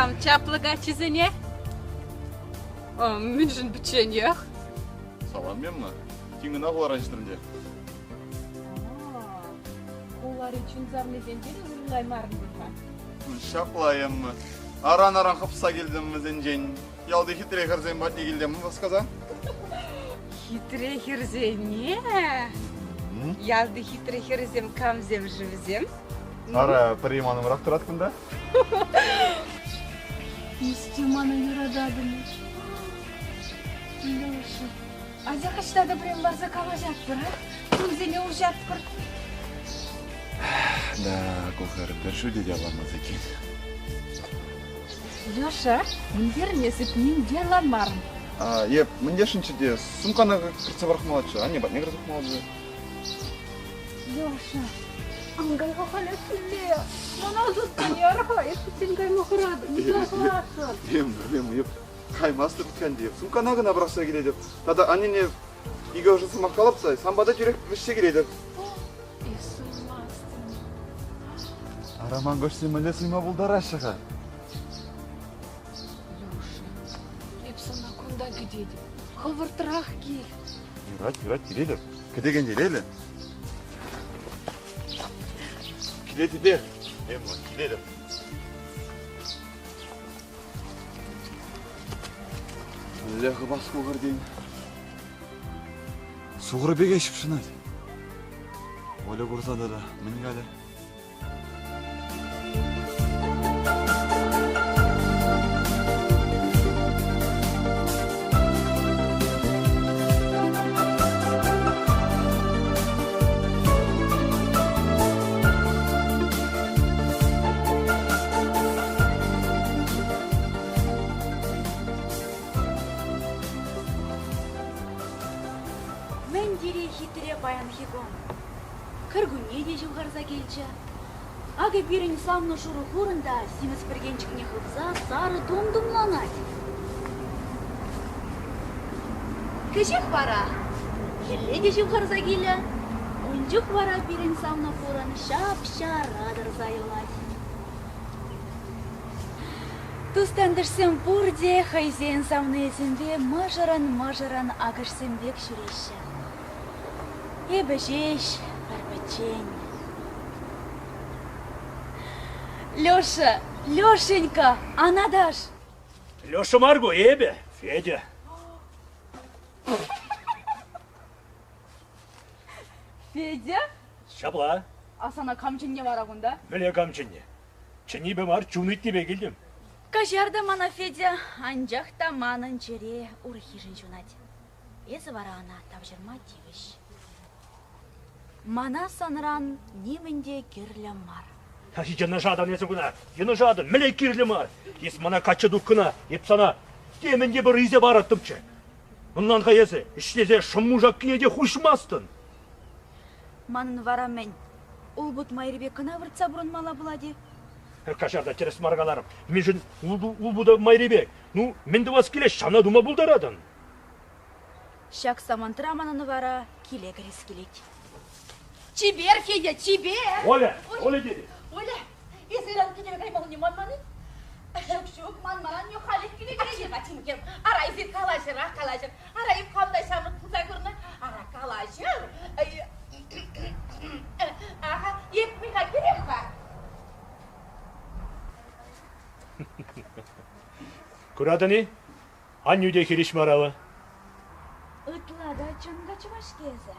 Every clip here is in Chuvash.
Салам чаплӑ каччӑсене. Мӗншӗн пӗчченех? Салам, Эмма. Тин кӑна хуларан ҫитрӗм те. Хулари чун савнисенчен уйрӑлаймарӑн пуль-ха. Ҫапла, Эмма. Аран-аран хӑпса килтӗм вӗсенчен. Ялти хитре хӗрсем патне килтӗм васкаса. Хитре хӗрсене? Ялти хитре хӗрсем камсем-ши вӗсем? Ара, пӗри манӑмрах тӑрать кунта. Эс мана юрататӑн. Леша, атя ӑҫта та пӗрем ларса калаҫатпӑр, а? Чунсене уҫатпӑр. Да, ку хӗр пӗр шӳте те авланмас иккен. Леша, мӗнтерен эсӗ ним те ӑнланмарӑм. Эп мӗн тесшӗнччӗ те, сумкана кӗртсе пӑрахмаллаччӗ, анне патне кӗрсе тухмаллаччӗ. Леша, ан кай-ха халь киле. Мана ӑсатса яр-ха, эс пӗччен кайма хӑратӑн, ытла хӑрасшӑн. Лем, Лем, эп каймастӑп ӗнтӗ. Сумкана кӑна пӑрахса килетӗп. Тата аннене икӗ ӑшӑ сӑмах калап та, сан пата тӳрех вӗҫсе килетӗп. Эс суймастӑн. Ара, ман куҫсем мӗнле суйма пултараҫҫӗ-ха? Леша, эп сана кунта кӗтетӗп. Хӑвӑртрах кил. Юрать, юрать, килетӗп. Кӗтекен телейлӗ. Килетӗпех, Эмма, килетӗп. Мӗнле хӑпас кукӑр тен? Сухӑр пекех ҫыпҫӑнать. Оля курса тата мӗн калӗ? Мӗн тери хитре паянхи кун! Кӗркунне те ҫывхарса килчӗ. Акӑ пирӗн савнӑ шурӑ хурӑн та симӗс пӗркенчӗкне хывса сарӑ тум тумланать. Кӗҫех вара хӗлле те ҫывхарса килӗ. Ун чух вара пирӗн савнӑ хурӑн ҫап-ҫара тӑрса юлать. Тус-тантӑшсем пурте хӑйсен савнийӗсемпе мӑшӑрӑн-мӑшӑрӑн акӑшсем пек ҫӳреҫҫӗ. Эпӗ ҫеҫ пӗр-пӗччен. Леша, Лешенька, ан аташ! Леша мар ку, эпӗ, Федя. Федя? Ҫапла. А сана кам чӗннӗ вара кунта? Мӗнле кам чӗннӗ? Чӗннипе мар, чун ыйтнипе килтӗм. Каҫар та мана, Федя, анчах та манӑн чӗре урӑххишӗн ҫунать. Эсӗ вара ӑна тавҫӑрма тивӗҫ. Мана санран нимӗн те кирлӗ мар. Йӑнӑшатӑн эсӗ куна, йӑнӑшатӑн, мӗнле кирлӗ мар? Эс мана качча тух кӑна, эп сана темӗн те пӗр илсе параттӑмччӗ. Ӑнлан-ха эсӗ, ӗҫлесе шӑмму-шаккине те хуҫмастӑн. Манӑн вара мӗн, улпут майрипе кӑна выртса пурӑнмалла пулать-и? Каҫар та тӗрӗс мар каларӑм. Мӗншӗн улпута майри пек? Ну, мӗн тӑвас килет, ҫавна тума пултаратӑн. Ҫак самантра манӑн вара киле кӗрес килет. Чипер, Федя, чипер! Оля, Оля тетӗп. Оля, эсӗ ыран кӗтӗве каймаллине манман-и? Ҫук, ҫук, манман, халех киле кӗретӗп, Тимке. Ара, эсир калаҫӑрах, калаҫӑр. Ара, эп хам та ҫамрӑк пулса курнӑ. Ара, калаҫӑр. Аха, эп мӗн-ха кӗрем-ха? Куратӑн-и? Аннӳ те хирӗҫ мар авӑ. Ытла та чӑнкӑ чӑваш-ҫке эсӗ.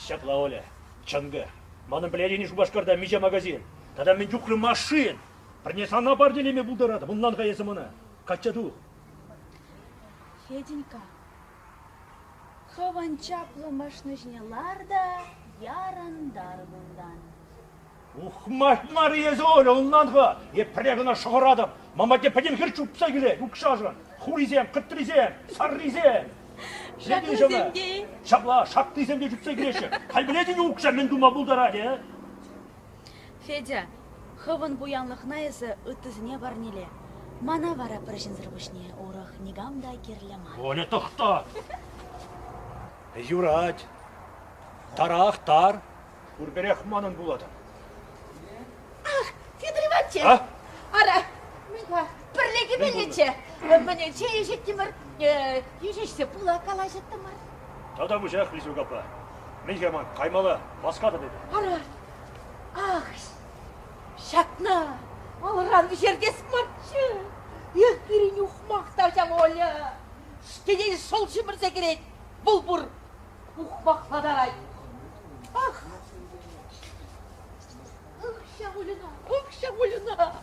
Ҫапла, Оля, чӑнкӑ. Манӑн пӗлетӗн-и Шупашкарта миҫе магазин? Тата мӗн чухлӗ машин? Пӗрне сана парнелеме пултаратӑп, ӑнлан-ха эсӗ мана. Качча тух. Феденька, хӑвӑн чаплӑ машину ҫине лар та ярӑнтар кунтан. Ухмах мар эсӗ, Оля, ӑнлан-ха. Эп пӗрре кӑна шӑхӑратӑп. Ман патне пӗтӗм хӗр чупса килет укҫашӑн. Хурисем, кӑтрисем, саррисем. Шаклисем те. Ҫапла, шаклисем те чупса килеҫҫӗ. Халь пӗлетӗн-и укҫа мӗн тума пултарать, э? Федя, хӑвӑн пуянлӑхна эсӗ ыттисене парнеле. Мана вара пӗр ҫынсӑр пуҫне урӑх никам та кирлӗ мар. Оля, тӑхта! Юрать. Тарах, тар. Пурпӗрех манӑн пулатӑн. Ах, Федор Иванович! Ара, мӗн-ха, пӗрле. Кӗмеллеччӗ. Мӗн чей ӗҫеттӗмӗр, йӳҫӗҫсе пыла калаҫӑттӑмӑр. Тата пуҫах, Лисук аппа. Мӗн-ха ман каймалла, васкатӑп эпӗ. Ара, ах, ҫакна алран вӗҫертес марччӗ. Эх, пирӗн ухмах та ҫав Оля. Тенен шӑл ҫӗмӗрсе кӗрет, вӑл пур ухмахлатарать. Ах! Ах, ҫав Ольӑна, ах, ҫав Ольӑна!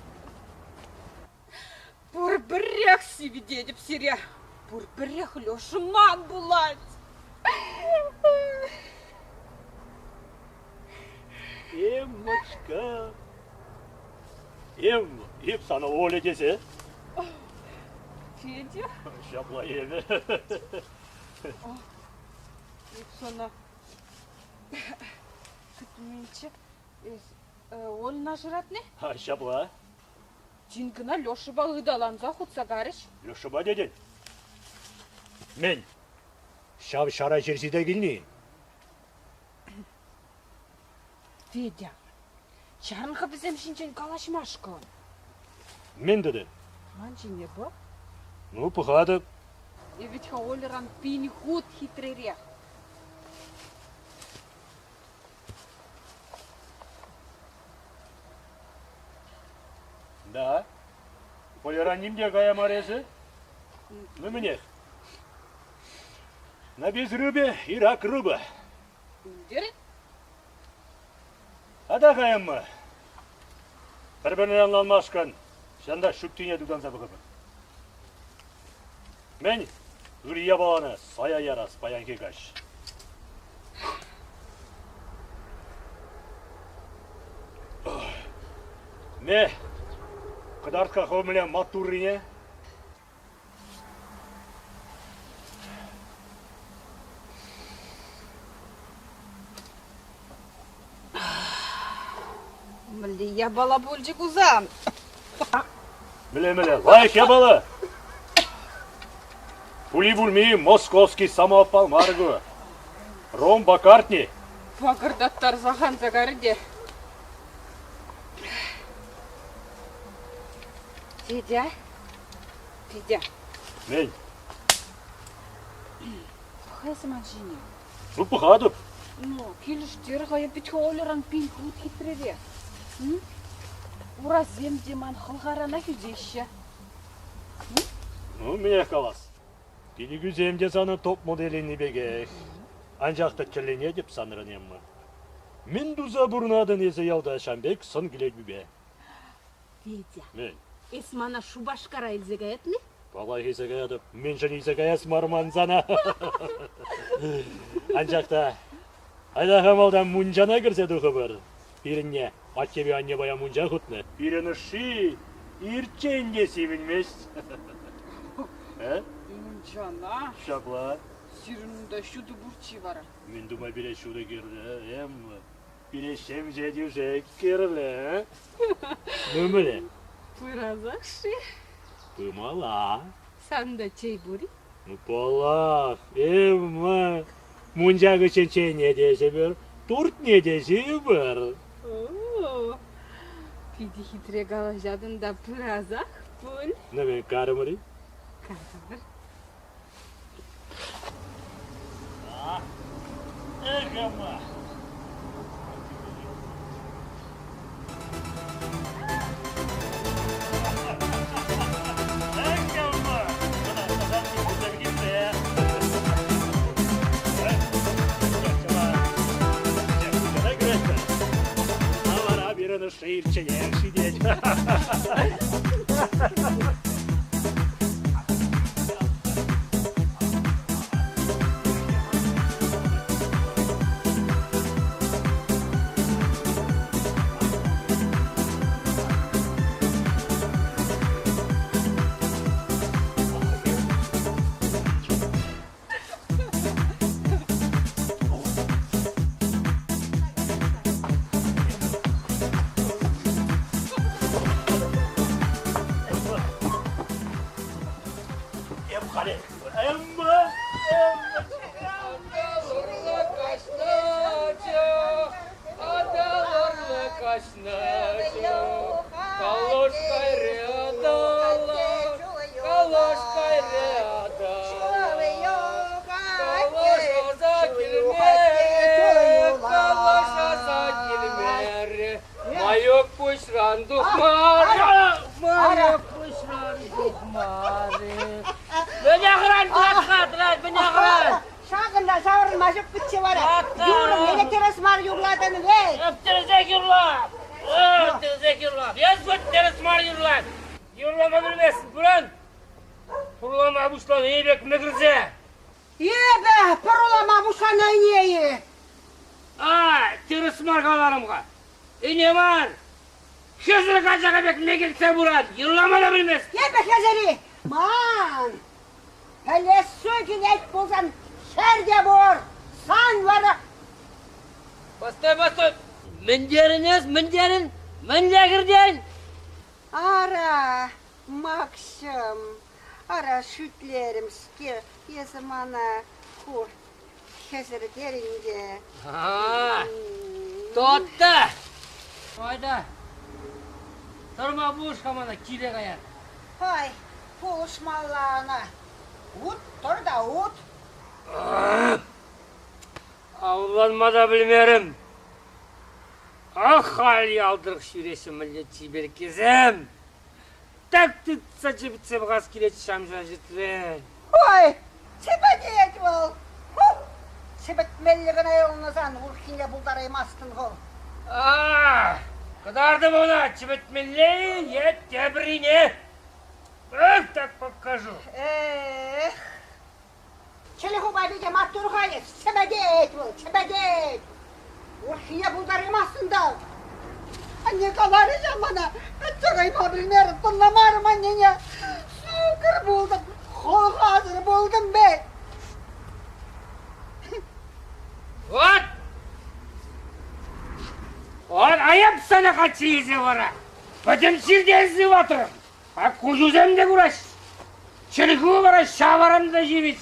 Пурпӗрех сивӗтетӗп сире. Пурпӗрех Леша ман пулать. Эммочка, Эмма, эп сана Оля тесе. Федя? Ҫапла эпӗ. Эп сана кӗтменччӗ. Эс Ольӑна шыратни? Ҫапла. Тин кӑна Лешӑпа ыталанса хутса карӗҫ. Лешӑпа тетӗн? Мӗн? Ҫав ҫара ҫерҫи те килни? Федя, чарӑн-ха вӗсем ҫинчен калаҫмашкӑн. Мӗн тытӑн? Ман ҫине пӑх. Ну, пӑхатӑп. Эп вӗт-ха Ольӑран пин хут хитререх. Да. Ольӑран ним те кая мар эсӗ. Ну, мӗнех. На безрыбье и рак рыба. Мӗнтерен? Ата каямма. Пӗр-пӗрне ӑнланмашкӑн ҫанта ҫуттине тутанса пӑхӑпӑр. Мӗн ыр япалана сая ярас паянхи каҫ? Ме, кӑтарт-ха хӑв мӗнле маттуррине. Мӗнле япала пулчӗ кусан? Мӗле-мӗле, лайӑх япала! Пули-пулми московский самоопал мар ку. Ром Бакартни. Пакӑртаттарса ханса карӗ те. Федя, Федя. Мӗн? Пӑх эсӗ ман ҫине. Ну, пӑхатӑп. Ну, килӗштер-ха, эп вӗт-ха Ольӑран пин хут хитререх. Урасем те ман хӑлхаранах ӳсеҫҫӗ. Ну, мӗнех калас. Пилӗкӳсем те санӑн топ-моделӗнни пекех. Анчах та тӗлӗнетӗп санран, Эмма. Мӗн туса пурӑнатӑн эсӗ ялта ҫам пек сӑн килетӳпе? Петя, Мӗн? эс мана Шупашкара илсе каятни? Паллах илсе каятӑп. Мӗншӗн илсе каяс мар ман сана? Анчах та айта-ха малтан мунчана кӗрсе тухӑпӑр. Пирӗнне аттепе анне паян мунча хутнӑ. Пирӗн ӑшши ирччен те сивӗнмест. Э? Мунчана? Ҫапла. Сирӗн унта ҫутӑ пурччи вара. Мӗн тума пире ҫутӑ кирлӗ, Эмма? Пире ҫемҫе тӳшек кирлӗ. Ну, мӗне? Пырасах-ши? Пымалла. Сан та чей пур-и? Ну, паллах, Эмма. Мунча хыҫҫӑн чейне те ӗҫӗпӗр, туртне те ҫийӗпӗр. О, питӗ хитре калаҫатӑн та пырасах пуль. Ну, мӗн, карӑмӑр-и? Карӑмӑр. Эх, Эмма! Эх, Эмма! Вара пирӗн ӑшши ирчченех ҫитет. Эп халех. Эмма! Аталӑрлӑ каҫнӑччӗ, аталӑрлӑ каҫнӑччӗ, калош кайрӗ атала. Пуҫран тухмарӗ. Маюк пуҫран тухмарӗ. Мӗн ахран тӑрать-ха, тӑрать, мӗн ахран? Ҫакӑнта ҫаврӑнма ҫук пӗтчӗ вара. Юрӑ мӗне тӗрӗс мар юрлатӑн вӗт. Эп тӗрӗсех юрлап. Тӗрӗсех юрлап. Эс вӑт тӗрӗс мар юрлать. Юрлама пӗлместӗн, пуран. Пурлама пуҫланӑ пек мӗкӗрсе. Эпӗ пӑрулама пуҫланӑ ӗне-и? А, тӗрӗс мар каларӑм-ха. Ӗне мар. Хӗсӗр качака пек мекӗлтсе пырать, юрлама та пӗлмест. Эпӗ хӗсӗр-и? Ман пӗлессӳ килет пулсан хӗр те пур, сан вара... Постой, постой. Мӗн терӗн эс, мӗн терӗн? Мӗнле кӗртен? Ара, Макҫӑм, ара шӳтлерӗм-ҫке эсӗ мана ху хӗсӗртерӗн те. Тотта! Айда, тӑрма пулӑш-ха мана, киле каяр. Ай, пулӑшмалла ӑна. Ут, тӑр та ут. Авланма та пӗлмерӗм. Ах, халь ял тӑрӑх ҫӳреҫҫӗ мӗнле чиперккесем. Так тытса чӗпӗтсе пӑхас килет ҫамҫа ҫӗтрен. Ой, чӗпӗтет вӑл. Чӗпӗтмелле кӑна юлнӑ сан, урӑххине пултараймастӑн хӑв. А, кӑтартӑм ӑна чӗпӗтмелле-и е тепӗррине. Эх, так покажу. Эх, чӗлхупа питӗ маттур-ха эс, чӗпӗтет вӑл, чӗпӗтет. Урӑххине пултараймастӑн та. Анне каларӗ ҫав мана, пӗтсе кайма пӗлмерӗм, тӑнламарӑм аннене. Суккӑр пултӑм, хӑлхасӑр пултӑм вӗт. Вот! Вот айӑп сана каччӑ илсе вара. Пӗтӗм чиртен сыватрӑм. А куҫусем те кураҫ. Чӗлхӳ вара ҫавӑрӑн та ҫивӗч.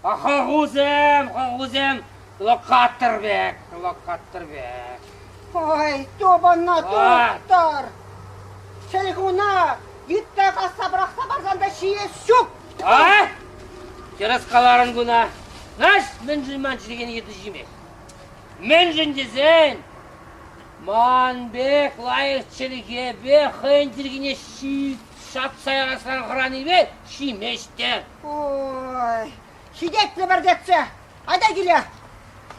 А хӑлхусем, хӑлхусем локатор пек, локатор пек. Ой, тупӑннӑ тухтӑр! Чӗлхуна йытта касса пӑрахса парсан та ҫиес ҫук! А? Тӗрӗс каларӑн куна. Знаешь, мӗншӗн ман чӗлхене йытӑ ҫимест? Мӗншӗн тесен ман пек лайӑх чӗлхепе хӑйӗн чӗлхине ҫапса ярасран хӑранипе ҫимест те. Ой, ҫитет лӗпӗртетсе. Айта киле.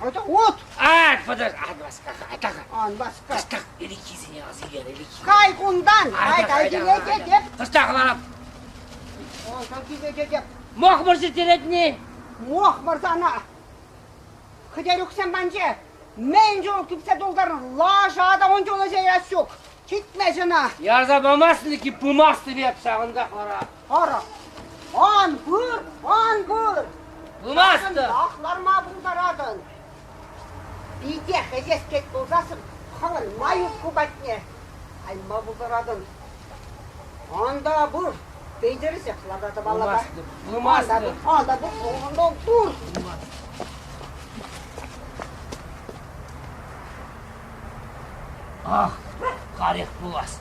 Айта ут. А, подожди, ан васка-ха, айта-ха. Ан васка. Кӑштах ӗлӗкхисене ас илер, ӗлӗкхи. Кай кунтан, айта киле тетеп. Кӑштах ларап. Айта киле тетеп. Мохмӑр ҫитеретни. Мохмӑр сана. Хӗтерӳксем панче. Мӗн чул кӳпсе тултарнӑ лаша та ун чул ӗҫе ярас ҫук. Ҫитмест ӑна. Ярса памастӑн-и, пымастӑп эп ҫавӑнтах вара. Ара, ан пыр, ан пыр. Пымастӑп. Ах, ларма пултаратӑн. Питех ӗҫес тет пулсассӑн хӑвӑн маюкку патне кайма пултаратӑн. Ан та пыр, пӗлтерсех лартатӑп алӑка. Пымастӑп. Ан та пыр, ан та пыр. Ах, халех пулас.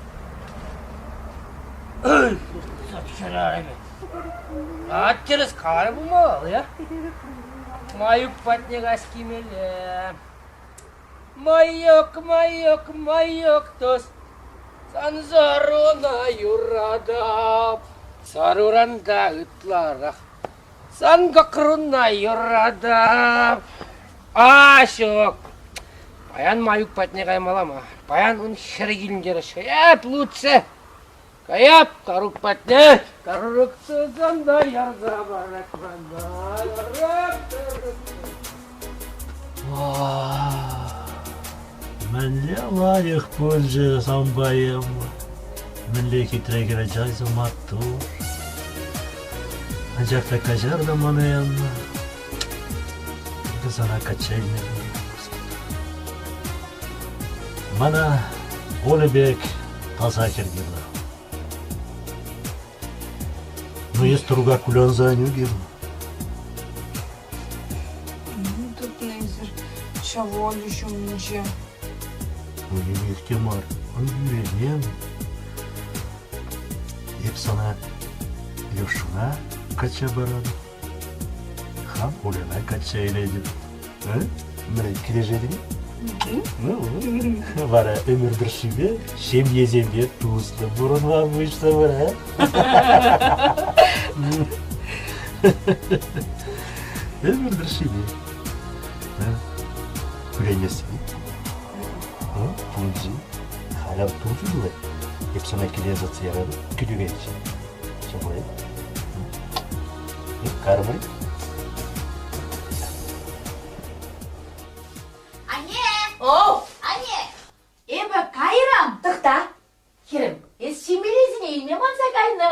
Эй, хӗрарӑмӗ. А тӗрӗс каларӗ пулмалла, я? Маюк патне каҫ килмелле. Маюк, Маюк, Маюк тус, сан саруна юратап. Саруран та ытларах сан кӑкруна юратап. А, ҫук. Паян Маюк патне каймалла мар. Паян ун хӗрӗ килӗнтерӗ. Эп лучше каяп Тарук патне. Тарук тусам та ярса парать мана. Мӗнле лайӑх пулчӗ санпа Эмма. Мӗнле хитре хӗрача маттур. Анчах та каҫар та мана Эмма. Эпӗ сана качча илме Мана Оля пек таса хӗр кирлӗ. Ну, эс турука кулянса ан ӳкӗн. Тытнӑ эсир ҫав Оля ҫумӗнче. Ну, нимех те мар, ан кӳренем. Эп сана Лешӑна качча паратӑп. Хам Ольӑна качча илетӗп. Э? Мӗн, килӗшетӗн-и? Ну, вара ӗмӗр тӑршшӗпе ҫемьесемпе туслӑ пурӑнма пуҫлӑпӑр, а? Ӗмӗр тӑршшӗпе. Кӳренесси. Пулчӗ. Халь тулчӗ пулать. Эп сана киле ӑсатса яратӑп, кӗтӳ кайиччен. Ҫапла. Кармӑр. Анне! Оу! Анне! Эпӗ кайрӑм! Тӑхта, хӗрӗм, эс ҫимеллисене илме манса кайнӑ.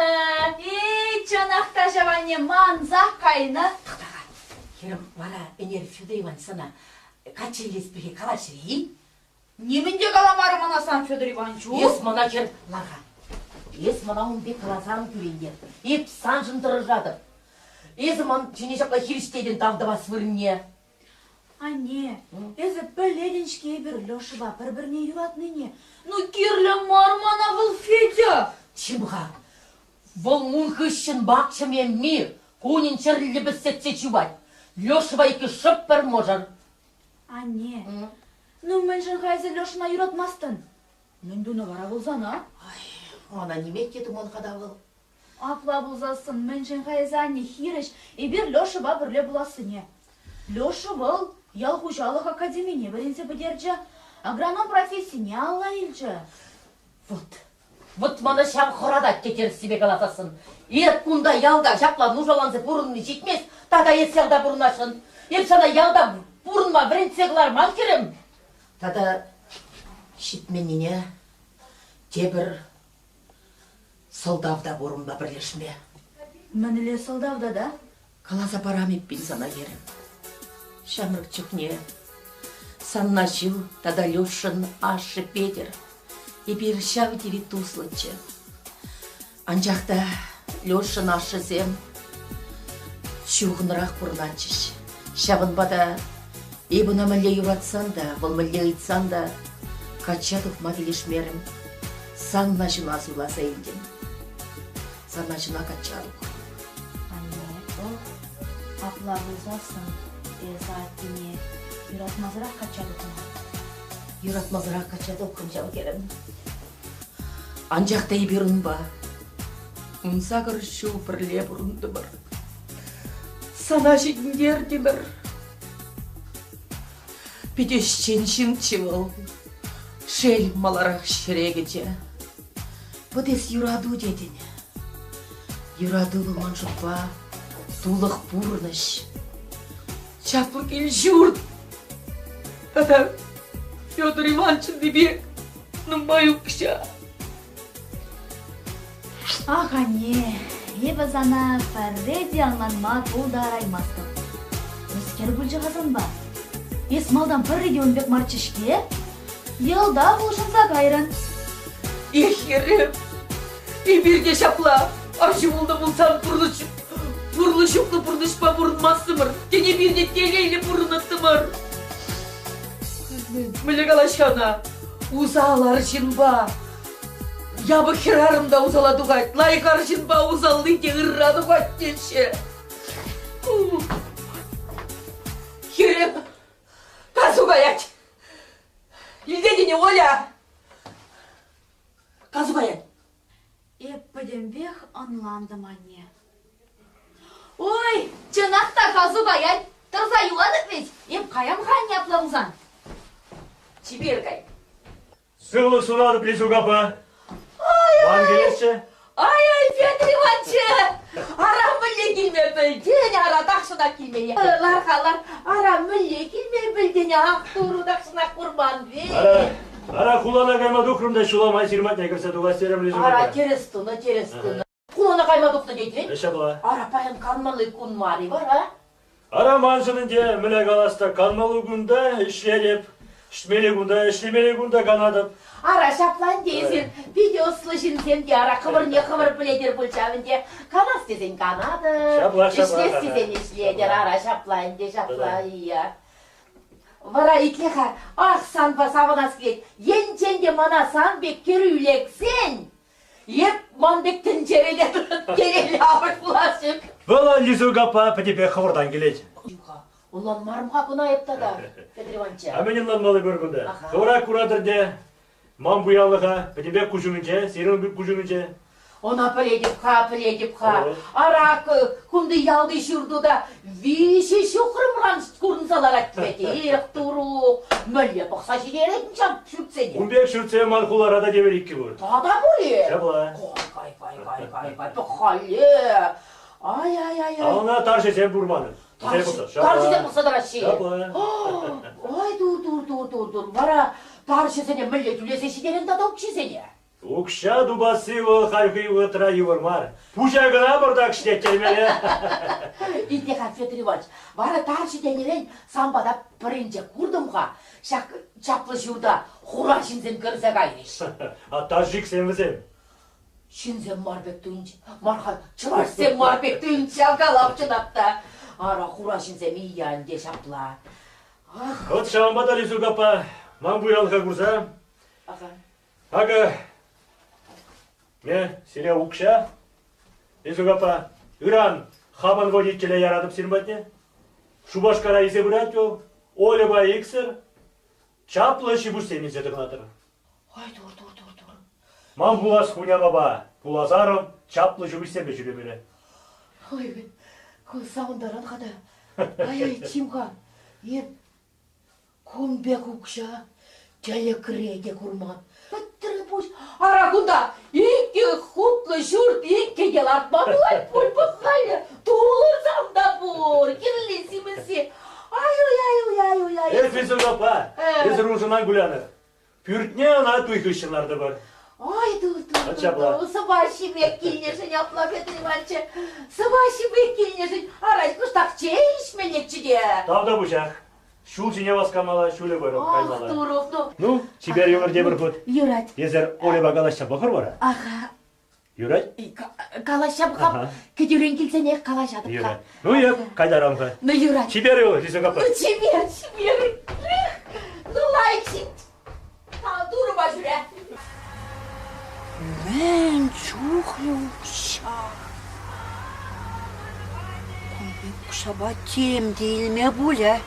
Эй, чӑнах та ҫав анне мансах кайнӑ. Тӑхта-ха, хӗрӗм, вара ӗнер Федор Иванович сана каччӑ илес пирки калаҫрӗ-и? Нимӗн те каламарӗ мана сан Федор Ивановичу. Эс мана хӗр лар-ха. Эс мана ун пек каласан кӳрентер. Эп саншӑн тӑрӑшатӑп. Эсӗ ман ҫине ҫапла хирӗҫ тетӗн тав тӑвас вырӑнне. Анне, эсӗ пӗлетӗн-ҫке эпир Лешӑпа пӗр-пӗрне юратнине. Ну, кирлӗ мар мана вӑл Федя! Чим-ха, вӑл ун хыҫҫӑн бакчӑм-емми кунӗн чӗрлӗ пӗсетсе чупать. Лешӑпа иккӗш шӑп пӗр мӑшӑр. Анне, ну мӗншӗн-ха эсӗ Лешӑна юратмастӑн? Мӗн тунӑ вара вӑл сана? Ай, мана нимех те туман-ха та вӑл. Апла пулсассӑн мӗншӗн-ха эсӗ анне хирӗҫ эпир Лешӑпа пӗрле пулассине? Леша вӑл ял хуҫалӑх академине вӗренсе пӗтерчӗ, агроном профессине алла илчӗ. Вот, вот мана ҫав хӑратать те тӗрӗссипе каласассӑн. Эп кунта ялта ҫапла нушаланса пурӑнни ҫитмест, тата эс ялта пурӑнасшӑн. Эп сана ялта пурӑнма вӗрентсе кӑларман хӗрӗм. Тата ҫитменнине тепӗр Сӑлтав та пур унпа пӗрлешме. Мӗнле сӑлтав тата? Каласа парам эппин сана, хӗрӗм. Ҫамрӑк чухне сан аҫу тата Лешӑн ашшӗ Петӗр эпир ҫав тери туслӑччӗ. Анчах та Лешӑн ашшӗсем чухӑнрах пурӑнатчӗҫ. Ҫавӑнпа та эп ӑна мӗнле юратсан та, вӑл мӗнле ыйтсан та качча тухма килӗшмерӗм. Сан наҫуна суйласа илтӗм. Сан наҫуна качча тухрӑм. Анне, апла пулсассӑн эсӗ аттене юратмасӑрах качча тухнӑ. Юратмасӑрах качча тухрӑм ҫав хӗрӗм. Анчах та эпир унпа 18 ҫул пӗрле пурӑнтӑмӑр. Сана ҫитӗнтертӗмӗр. Питӗ ӗҫчен ҫынччӗ вӑл. Шел, маларах ҫӗре кӗчӗ. Вӑт эс юрату тетӗн. Юрату вӑл ман шутпа тулӑх пурнӑҫ. Чаплӑ кил-ҫурт тата Федор Ивановичӑнни пек нумай укҫа. Ах, анне, эпӗ сана пӗрре те ӑнланма пултараймастӑп. Мӗскер пулчӗ-ха санпа? Эс малтан пӗрре те ун пек марччӗ-ҫке. Йӑлтах улшӑнса кайрӑн. Эх, хӗрӗм, эпир те ҫапла аҫу пулнӑ пулсан пурнӑҫ пурлӑ-ҫуклӑ пурнӑҫпа пурӑнмастӑмӑр. Тен, эпир те телейлӗ пурӑнӑттӑмӑр. Мӗнле калаҫ-ха ӑна? Усал арҫынпа япӑх хӗрарӑм та усала тухать, лайӑх арҫынпа усалли те ырра тухать теҫҫӗ. Хӗрӗм, касу каять. Илтетӗн-и, Оля? Касу каять. Эп пӗтӗмпех ӑнлантӑм, анне. Ой, чӑнах та касу каять. Тӑрса юлатӑп вӗт. Эп каям-ха анне апла пулсан. Чипер кай. Сывлӑх сунатӑп, Лисук аппа. Ман килесчӗ. Ай-ай, Петр Иванчӑ! Ара, мӗнле килме пӗлтен, ара, тахҫанах килмелле. Лар-ха, лар. Ара, мӗнле килме пӗлтен, ах, турӑ тахҫанах курман вӗт. Ара, ара, хулана кайма тухрӑм та ҫула май ҫырматне кӗрсе тухас терӗм, Лисук Ара, аппа. тӗрӗс тунӑ, тӗрӗс тунӑ. Хулана кайма тухнӑ тетӗн? Ҫапла. Ара, паян канмалли кун мар-и вара? Ара, маншӑн ӗнтӗ, мӗнле калас та, канмалли кунта ӗҫлетӗп, ӗҫмелли кунта, ӗҫлемелли кунта канатӑп. Ара, ҫапла ӗнтӗ эсир питӗ ӑслӑ ҫынсем те, ара, хӑвӑрне хӑвӑр пӗлетӗр пуль ҫав ӗнтӗ. Канас тесен канатӑр, Ҫапла, ҫапла. ӗҫлес тесен ӗҫлетӗр, ара, ҫапла ӗнтӗ, ҫапла, ия. Вара итле-ха, ах, санпа савӑнас килет. Енчен те мана сан пек кӗрӳ лексен, Эп ман пек тӗнчере те телейлӗ амӑш пулас ҫук. Вӑл Лизук аппа пӗтӗмпех хӑвӑртан килет. Ӑнланмарӑм-ха кӑна эп тата, Петр Ивановича. А мӗн ӑнланмалли пур кунта? Хӑвӑра куратӑр те, ман пуянлӑха пӗтӗмпех куҫ умӗнче, сирӗн куҫ умӗнче. Ӑна пӗлетӗп-ха, пӗлетӗп-ха. Ара, кунти ялти ҫурту та виҫӗ ҫухрӑмран курӑнса ларать вӗт. Эх, туру, мӗнле пӑхса ҫитеретӗн ҫав ҫуртсене? Ун пек ҫуртсем ман хулара та тепӗр иккӗ пур. Тата пур-и? Ҫапла. Кай, кай, кай, кай, кай, пӑх-халле. Ай-ай-ай-ай. А ӑна тарҫӑсем пур манӑн. Тарҫӑсем пӑхса тӑраҫҫӗ. Ҫапла. Ой, тур, тур, тур, тур, тур. Вара тарҫӑсене мӗнле тӳлесе ҫитерен тата укҫисене? Укҫа тупасси вӑл хальхи вӑхӑтра йывӑр мар. Пуҫа кӑна пӑртак ӗҫлеттермелле. Итле-ха, Федор Иванович, вара тарҫӑ тенӗрен сан пата пӗринче куртӑм-ха, ҫак чаплӑ ҫурта хура ҫынсем кӗрсе кайрӗҫ. А таджиксем вӗсем. Ҫынсем мар пек туйӑнчӗ. Мар-ха, чӑвашсем мар пек туйӑнчӗ ҫав калав чӑнах та. Ара, хура ҫынсем ия ӗнтӗ ҫапла. Ах. Вот ҫавӑнпа та Лисук аппа ман пуянлӑха курса Ага. Акӑ, ме, сире укҫа. Лисук аппа, ыран хамӑн водителе яратӑп сирӗн патне. Шупашкара илсе пырать вӑл. Ольӑпа иксӗр чаплӑ ҫипуҫсем илсе тӑкӑнатӑр. Ой, тур, тур, тур, тур. Ман пулас хунямапа пулас арӑм чаплӑ ҫупуҫсемпе ҫӳремелле. Ой, ку савӑнтаран-ха та. Ай-ай, чим-ха, эп Кун пек укҫа тӗлӗкре те курман. Пӗтрӗ пуҫ. Ара кунта икӗ хутлӑ ҫурт иккӗ те лартма пулать пуль пӑх-халӗ. Тулӑрсам та пур, кирли симӗсси. Ай-уй-ай-уй-ай-уй-ай. Эс Лисук аппа, эсӗ уншӑн ан кулянӑр. Пӳртне ӑна туй хыҫҫӑн лартӑпӑр. Ай, ту, ту, ту, ту, сӑпаҫҫи пек килнӗшӗн апла, Петр Иванович, сӑпаҫҫи пек килнӗшӗн арай кӑштах чей ӗҫмеллеччӗ те. Тавтапуҫах. Ҫул ҫине васкамалла, ҫулӗ вӑрӑм каймалла. Ах, турӑх, ну. Ну, чипер юлӑр тепӗр хут. Юрать. Эсӗр Ольӑпа калаҫса пӑхӑр вара. Аха. Юрать? Калаҫса пӑхап. Кӗтӳрен килсенех калаҫатӑп-ха. Юрать. Ну, эп кайтарам-ха. Ну, юрать. Чипер юл, Лисук аппа. Ну, чипер, чипер. Ну, лайӑх ҫын. Турӑпа ҫӳре. Мӗн чухлӗ укҫа! Кун пек укҫапа тем те илме пулӗ.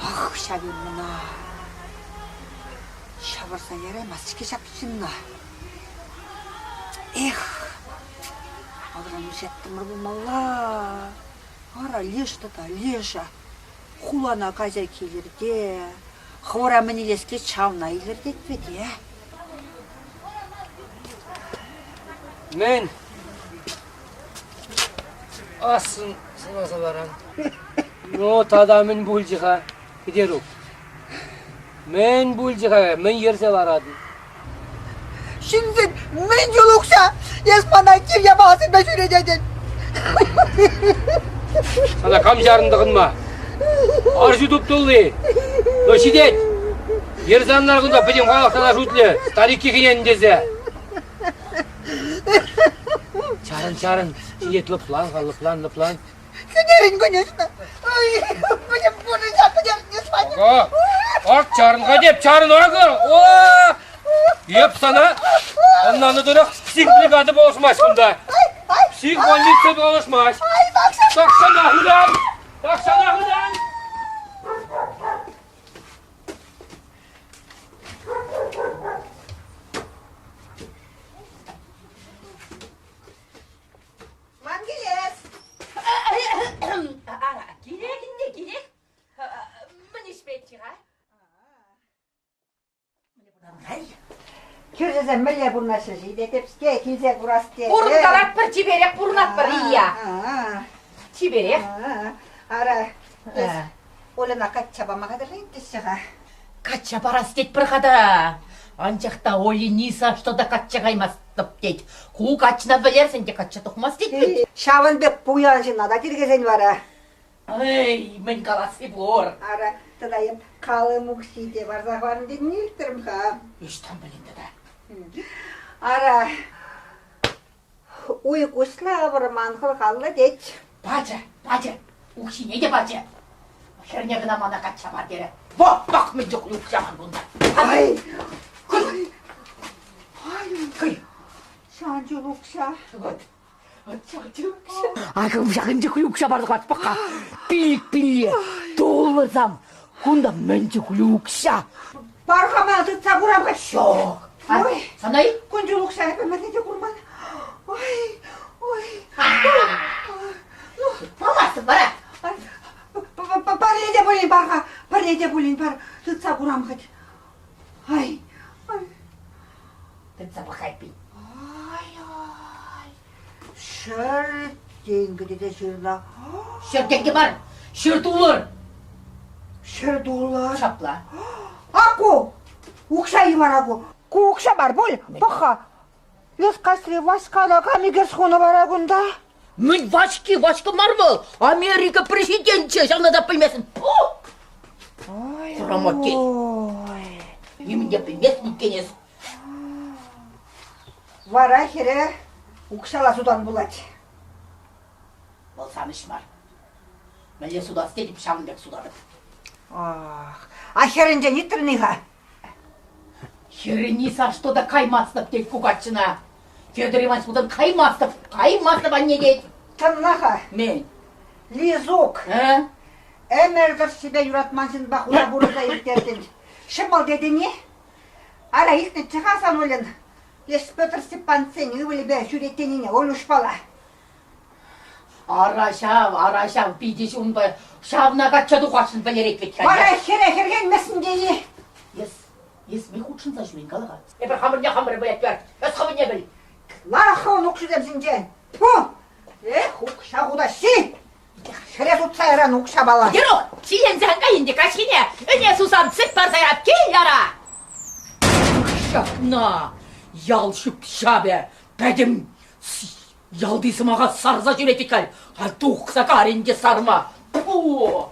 Ах, ҫав Иннӑна! Ҫавӑрса яраймасть-ҫке ҫак ҫынна. Эх, алран вӗҫерттӗмӗр пулмалла. Ара, леш тата, леша. Хулана кайса килӗр те, хӑвӑра мӗн илес килет, ҫавна илӗртет вӗт, э? Мӗн? Ассӑн сӑнаса ларан. Ну, тата мӗн пулчӗ-ха, Кӗтерук? Мӗн пулчӗ-ха, мӗн йӗрсе ларатӑн? Ҫынсем мӗн чул укҫа, эс мана кив япаласемпе ҫӳрететӗн. Сана кам чарӑн тӑхӑнма? Арҫу туп-тулли. Ну, ҫитет. Йӗрсе ан лар кунта, пӗтӗм халӑх сана шутлӗ, старикки хӗнен тесе. Чарӑн, чарӑн, ҫитет, лӑплан-ха, лӑплан, лӑплан. Хӗнерӗн, конечно. Ой, пӗтӗм пурнӑҫа пӗтернӗ Ваня. Ак, чарӑн-ха теп, чарӑн акӑ. О! Эп сана ӑнланнӑ тӑрӑх психбригада пулӑшмасть кунта. Психбольница пулӑшмасть. Тахҫанах ытан! Тахҫанах ытан! Ман килес. Ара, килех ӗнтӗ, килех. Мӗн ӗҫпеччӗ-ха? Кӳршӗсем мӗнле пурӑнаҫҫӗ-ши тетӗп-ҫке, килсе курас тетӗп. Пурӑнкалатпӑр, чиперех пурӑнатпӑр, ия. Чиперех. Ара, эс Ольӑна качча пама хатӗрленет теҫҫӗ-ха. Качча парас тетпӗр-ха та. Анчах та Оли ни за что та качча каймастӑп тет. Ку каччӑна вӗлерсен те качча тухмасть тет вӗт. Ҫавӑн пек пуян ҫынна та тиркесен вара. Эй, мӗн каласси пур. Ара, тата эп калым укҫи те парса хӑварнӑ тенине илтрӗм-ха. Ӑҫтан пӗлен тата? Ара, уй куҫлӑ вӑрман хӑлхаллӑ тет. Пачӗ, пачӗ, укҫине те пачӗ. Хӗрне кӑна мана качча пар терӗ. Во, пах, мӗн чухлӗ укҫа ман кунта. Ай, Кӑй. Ҫан чул укҫа. Вот. Акӑ ҫакӑн чухлӗ укҫа парса хӑварт пӑх-ха. Пилӗк пилле туллӑрсам. Кунта мӗн чухлӗ укҫа? Пар-ха мана тытса курам-ха. Ҫок. Ой, Сана-и? Кун чул укҫа эпӗ мӗнле те курман. Ой, ой. Ну, памастӑп вара. Пӗрре те пулин пар-ха, пӗрре те пулин пар. Тытса курам хоть. Ай, ай. Тытса пӑхай пин. Ай-ай. 100 тенкӗ тесе ҫырнӑ. 100 тенкӗ мар, 100 доллар. 100 доллар. Ҫапла. Аку, укҫа-и вара ку? Ку укҫа мар пуль, пӑх-ха. Эс каҫри Ваҫкана кам ӳкерс хунӑ вара кунта? Мӗн Ваҫки, Ваҫка мар вӑл, Америка президенчӗ, ҫавна та пӗлместӗн. Фу! Хӑрамокки. Нимӗн те пӗлместӗн иккен эс. Вара хӗре укҫала сутан пулать. Вӑл сан ӗҫ мар. Мӗнле сутас тетӗп, ҫавӑн пек сутатӑп. Ах, а хӗрӗнчен ыйтрӑн-и-ха? Хӗрӗни са что та каймастӑп тет ку каччӑна. Федор Иванович пулсан каймастӑп, каймастӑп анне тет. Тӑнла-ха. Мӗн? Лизук. А? Ӗмӗр тӑршшӗпе юратман ҫынпа хура пурӑнса ирттертӗн. Ҫӑмӑл тетӗн-и? Ара, илтнӗччӗ-ха сан Ольӑн леш Петр Степановсен ывӑлӗпе ҫӳрет тенине Олюшпала. Ара ҫав, ара ҫав, питӗ ҫунпа ҫавна качча тухасшӑн пӗлтерет вӗт-ха. Вара хӗре хӗрхенмесен те-и? Эс, эс мӗн хутшӑнса ҫӳрен, кала-ха. Эпир хамӑрне хамӑр пӗлетпӗр, эс хӑвӑнне пӗл. Лар хӑвӑн укҫусем ҫинчен. Тьфу! Эх, укҫа хутаҫҫи! Хӗре сутса яран укҫапала. Кӗтерук, ҫиленсе ан кай ӗнтӗ каҫхине. Ӗне сусан сӗт парса ярап, кил яра! Ҫакна ял ҫӳп-ҫапӗ пӗтӗм ялти сӑмаха сарса ҫӳрет вӗт халь. Халь тухса кар ӗнтӗ сарма. Фу!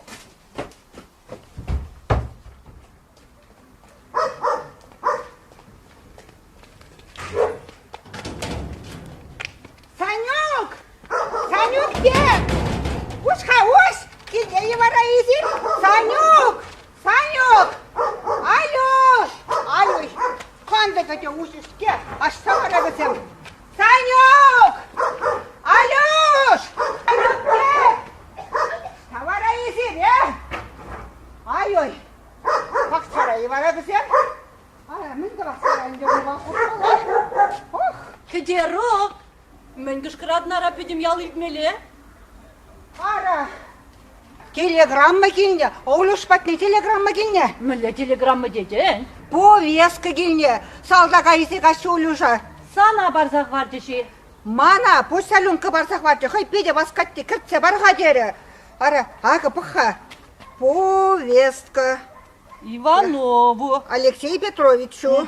Санюк! Санюк пек! Уҫ-ха, уҫ! Килте-и вара эсир? Санюк! Санюк! Алюш! Алюш! Кантӑкӗ те уҫӑ-ҫке, ӑҫта вара вӗсем? Санюк! Алюш! Санюк пек! Ӑҫта вара эсир, э? Ай-ой! Пахчара-и вара вӗсем? Ара, мӗн тӑвас вара ӗнтӗ унпа хушмалла? Ох! Кӗтерук! Мӗн кӑшкӑратӑн ара пӗтӗм ял илтмелле? Ара, телеграмма килнӗ, Олюш патне телеграмма килнӗ. Мӗнле телеграмма тетӗн? Повестка килнӗ, салтака илсе каҫҫӗ Олюша. Сана парса хӑварчӗҫ-и? Мана почтальонка парса хӑварчӗ, хӑй питӗ васкать те кӗртсе пар-ха терӗ. Ара, акӑ пӑх-ха, повестка. Иванову. Алексей Петровичу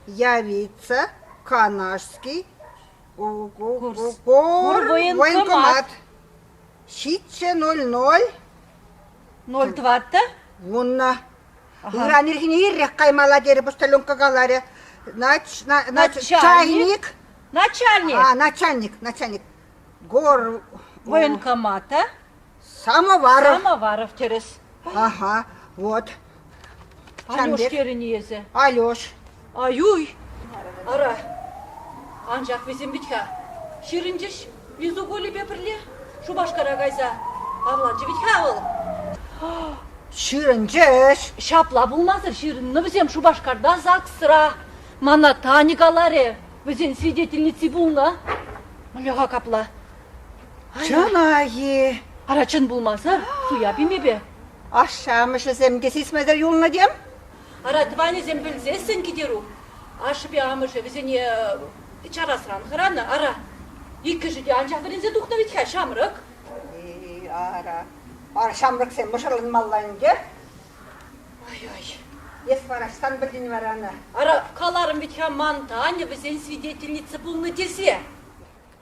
явиться Канашский военкомат. 7:00. Ноль тӑваттӑ? Вуннӑ. Ыран ирхине ирех каймалла терӗ почтальонка каларӗ. Начальник. Начальник. А, начальник, начальник. Гор... Военкомата. Самоваров. Самоваров тӗрӗс. Ага, вот. Алеш терӗн-и эсӗ? Алеш. Ай-уй! Ара, анчах вӗсем вӗт-ха ҫырӑнчӗҫ Лизук Олипе пӗрле Шупашкара кайса. Авланчӗ вӗт-ха вӑл. Ҫырӑнчӗҫ. Ҫапла пулмасӑр ҫырӑннӑ вӗсем Шупашкарта ЗАГСра. Мана Таня каларӗ, вӗсен свидетельници пулнӑ. Мӗнле-ха капла? Чӑнах-и? Ара, чӑн пулмасӑр, суя пимепе. Ашшӗ-амӑшӗсем те сисмесӗр юлнӑ тем? Ара, тӑванӗсем пӗлсессӗн, Кӗтерук, ашшӗпе амӑшӗ вӗсене чарасран хӑранӑ. Ара, иккӗшӗ те анчах вӗренсе тухнӑ вӗт-ха, ҫамрӑк. Ара, ара, ҫамрӑксем мӑшӑрланмалла ӗнтӗ. Ай-ай. Эс вара ӑҫтан пӗлтӗн вара ӑна? Ара, каларӑм вӗт-ха ман Таня вӗсен свидетельница пулнӑ тесе.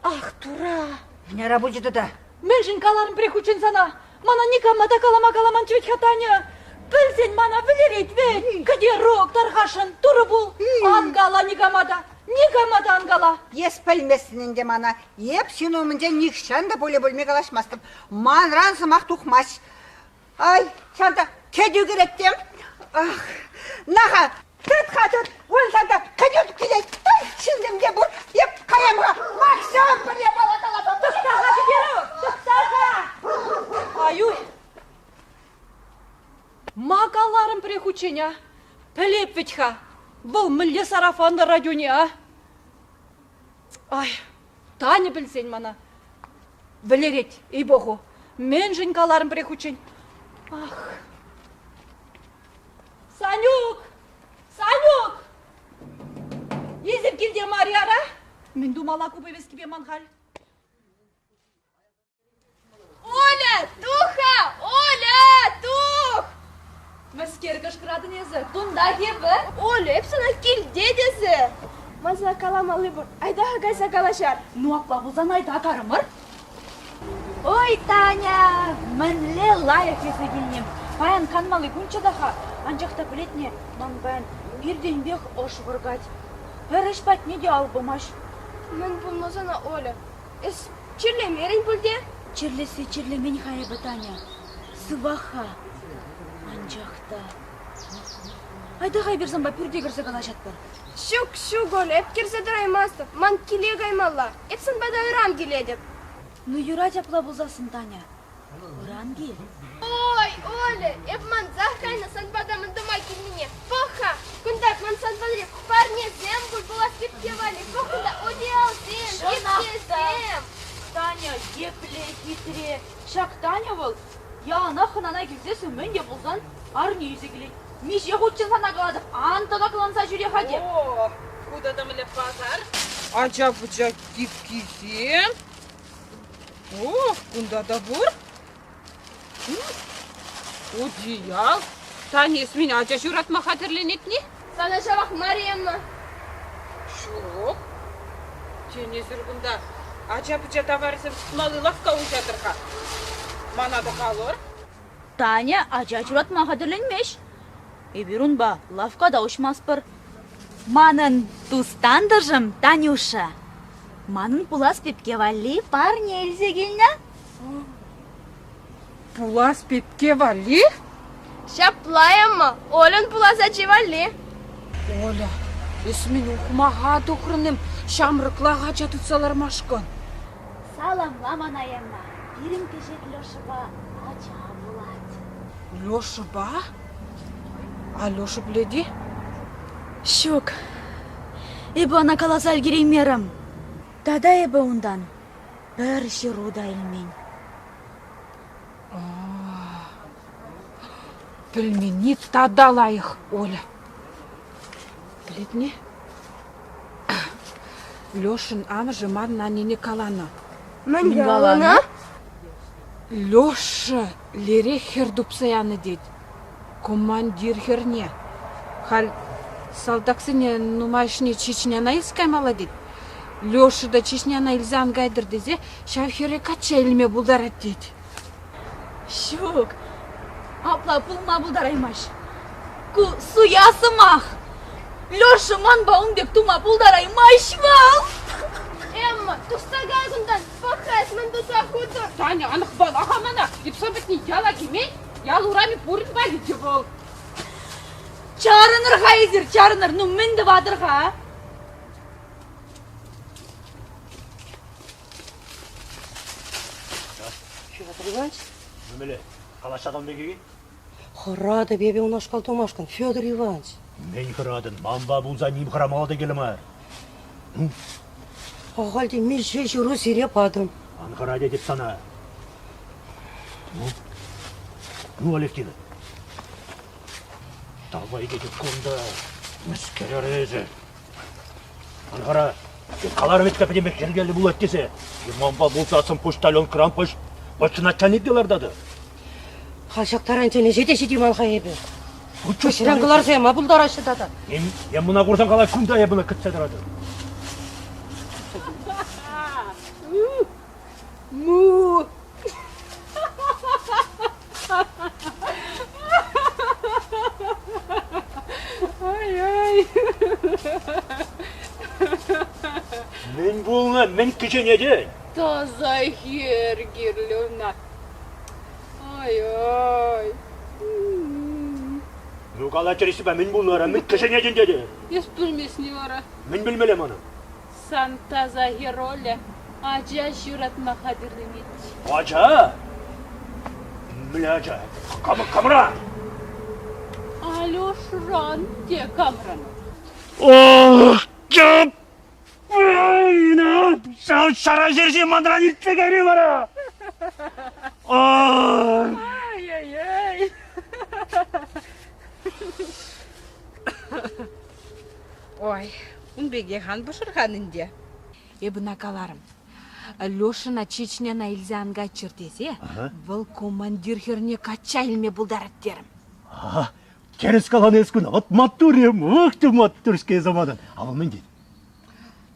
Ах, тура! Мӗн пулчӗ тата? Мӗншӗн каларӑм пӗрех хутчен сана? Мана никама та калама каламанччӗ вӗт-ха Таня. Пӗлсен мана вӗлерет вӗт. Кӗтерук, тархасшӑн, турӑ пул. Ан кала никама та, никама та ан кала. Эс пӗлместӗн ӗнтӗ мана. Эп ҫын умӗнче нихҫан та пулӗ-пулми калаҫмастӑп. Манран сӑмах тухмасть. Ай, ҫавӑнта кӗтӳ кӗрет тем. Ах, на-ха, тыт-ха, тыт, унсан та кӗтӳ килет. Ай, ҫынсем те пур. Эп каям-ха, Максим пӗр япала каласа. пӗрех хутчен, а? Пӗлеп вӗт-ха, вӑл мӗнле сарафанлӑ радионе, а? Ай, Таня пӗлсен мана вӗлерет, ей-богу. Мӗншӗн каларӑм пӗрех хутчен? Ах! Санюк! Санюк! Эсир килте мар-и ара? Мӗн тумалла ку повесткипе ман халь? Оля, тух-ха! Оля, тух! Мӗскер кӑшкӑратӑн эсӗ? Кунтах эпӗ. Оля, эп сана килте тесе. Ман сана каламалли пур. Айта-ха кайса калаҫар. Ну, апла пулсан айта карӑмӑр. Ой, Таня, мӗнле лайӑх эсӗ килни. Паян канмалли кунччӗ та-ха, анчах та пӗлетне, ман паян иртенпех ӑш вӑркать. Пӗр ӗҫ патне те ал пымасть. Мӗн пулнӑ сана, Оля? Эс чирлемерӗн пуль те? Чирлессе чирлемен-ха эпӗ, Таня. Сывах-ха. Анчах та... Айта-ха эпир санпа пӳрте кӗрсе калаҫатпӑр. Ҫук, ҫук, Оля, эп кӗрсе тӑраймастӑп. Ман киле каймалла. Эп сан пата ыран килетӗп. Ну, юрать апла пулсассӑн, Таня. Ыран кил. Ой, Оля, эп мансах кайнӑ сан пата мӗн тума килнине. Пӑх-ха, кунтах ман сан валли парнесем пуль пулас пепке валли. Пӑх кунта одеялсем, кепкесем. Таня, епле хитре. Ҫак Таня вӑл яланах хӑнана килсессӗн мӗн те пулсан парне илсе килет. Миҫе хутчен сана калатӑп, ан тӑкакланса ҫӳре-ха теп. О, ку тата мӗнле пасар? Ача-пӑча кипкисем. Ох, кунта та пур. Утиял. Таня, эс мӗн ача ҫуратма хатӗрленетни? Сана ҫавах мар-и, Ҫук. Тен, эсир кунта ача-пӑча таварӗсем сутмалли лавкка уҫатӑр-ха. Мана та калӑр. Таня ача ҫуратма хатӗрленмест. Эпир унпа лавкка та уҫмастпӑр. Манӑн тус-тантӑшӑм Танюша манӑн пулас пепке валли парне илсе килнӗ. Пулас пепке валли? Ҫапла, Эмма, Ольӑн пулас ачи валли. Оля, эс мӗн ухмаха тухрӑн-им ҫамрӑклах ача тытса лармашкӑн? Саламла мана, Эмма. Пирӗн кӗҫех Лешӑпа ача пулать. Лешӑпа? А Леша пӗлет-и? Ҫук, эпӗ ӑна каласа ӗлкӗреймерӗм. Тата эпӗ унтан пӗр ҫыру та илмен. Пӗлменни тата лайӑх, Оля. Пӗлетне? Лешӑн амӑшӗ манӑн аннене каланӑ. Мӗн каланӑ? Леша лере хӗр тупса янӑ тет. Командир хӗрне. Халь салтаксене нумайӑшне Чечняна илсе каймалла тет. Леша та Чечняна илсе ан кайтӑр тесе ҫав хӗре качча илме пултарать тет. Ҫук, апла пулма пултараймасть. Ку суя сӑмах. Леша манпа ун пек тума пултараймасть вӑл. Эмма, тухса кай кунтан, пӑх-ха эс мӗн туса хутӑн. Таня, ан хӑвала-ха мана. Эп пӗтни яла кӗмен, ял урамӗ пурин валли те вӑл. Чарӑнӑр-ха эсир, чарӑнӑр. Ну мӗн тӑватӑр-ха? Петр Иванович? Мӗнле? Калаҫатӑн пек-и? Хӑратӑп эпӗ унашкал тумашкӑн, Федор Иванович. Мӗн хӑратӑн? Манпа пулса ним хӑрамалла та кирлӗ мар. Ахаль те миҫе ҫыру сире патӑм. Ан хӑра тетӗп сана. Ну, ну, Алевтина. Давай тетӗп кунта. Мӗскер эсӗ? Ан хӑра. Каларӑм вӗт-ха пӗтӗмпех йӗркеллӗ пулать тесе. Манпа пулсассӑн почтальонкӑран почта начальник те лартатӑ. Халь ҫак таранччен ӗҫе те ҫитейман-ха эпӗ. Ӗҫрен кӑларса яма пултараҫҫӗ тата. Эм мына курсан калай кунта эп ӑна кӗтсе тӑратӑп. Му! Ай-ай! Мӗн пулнӑ, мӗн кӗҫенетӗн? Таса хӗр кирлӗ ӑна. Ай-ай! Ну, кала тӗрӗссипе мӗн пулнӑ вара, мӗн кӗҫенетӗн тетӗн? Эс пӗлмесни вара. Мӗн пӗлмелле манӑн? Сан таса хӗр Оля ача ҫуратма хатӗрленет. Ача? Мӗнле ача? Кам, камра? Алешӑран те камран. Ох, Ҫав ҫара ҫерҫи манран иртсе кайрӗ вара. Ай-яй-яй. Ой, ун пекех ан пӑшӑрхан ӗнтӗ. Эп ӑна каларӑм. Лешӑна Чечняна илсе ан кайччӑр тесе вӑл командир хӗрне качча илме пултарать терӗм. Тӗрӗс каланӑ эс куна. Вот маттур-им, ух ты маттур-ҫке эс манӑн. А вӑл мӗн тет?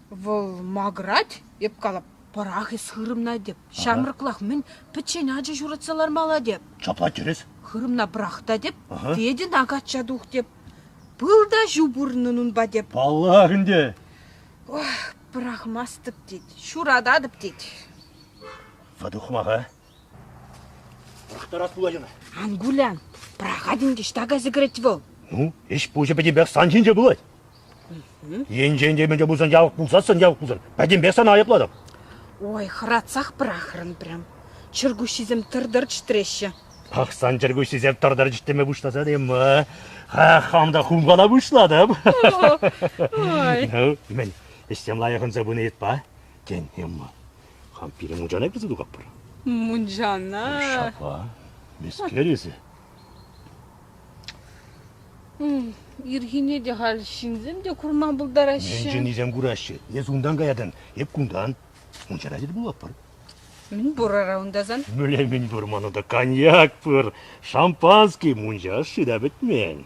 Вӑл макӑрать, эп калап, пӑрах эс хырӑмна теп. Ҫамрӑклах мӗн пӗччен ача ҫуратса лармалла теп. Ҫапла тӗрӗс. Хырӑмна пӑрах та теп, Федьӑна качча тух теп. Пыл та ҫу пурӑннӑн унпа теп. Паллах ӗнтӗ. Ох, пӑрахмастӑп тет, ҫурататӑп тет. Вӑт ухмаха. Пӑрахтарас пулать ӑна. Ан кулян, пӑрахать ӗнтӗ, ӑҫта кайса кӗрет вӑл? Ну, ӗҫ-пуҫӗ пӗтӗмпех сан ҫинче пулать. Енчен те мӗнле пулсан явӑк пулсассӑн явӑк пулсан, пӗтӗмпех сана айӑплатӑп. Ой, хӑратсах пӑрахрӑн прям. Чӗркуҫҫисем тӑр-тӑр чӗтреҫҫӗ. Ах, сан чӗркуҫҫисем тӑр-тӑр чӗтреме пуҫласан эм, хам та хумхана пуҫлатӑп. Ой. Ну, мӗн, ӗҫсем лайӑх ӑнса пынӑ ятпа, тен, Эмма, хам пире мунчана кӗрсе тухатпӑр. Мунчана? Ҫапла. Мӗскер эсӗ? Ирхине те халь ҫынсем те курма пултараҫҫӗ. Мӗн ҫыннисем кураҫҫӗ? Эс унтан каятӑн, эп кунтан. Мунчара тӗл пулатпӑр. Мӗн пур ара унта сан? Мӗнле мӗн пур ман унта? Коньяк пур, шампанский, мунча ӑшши та пӗтмен.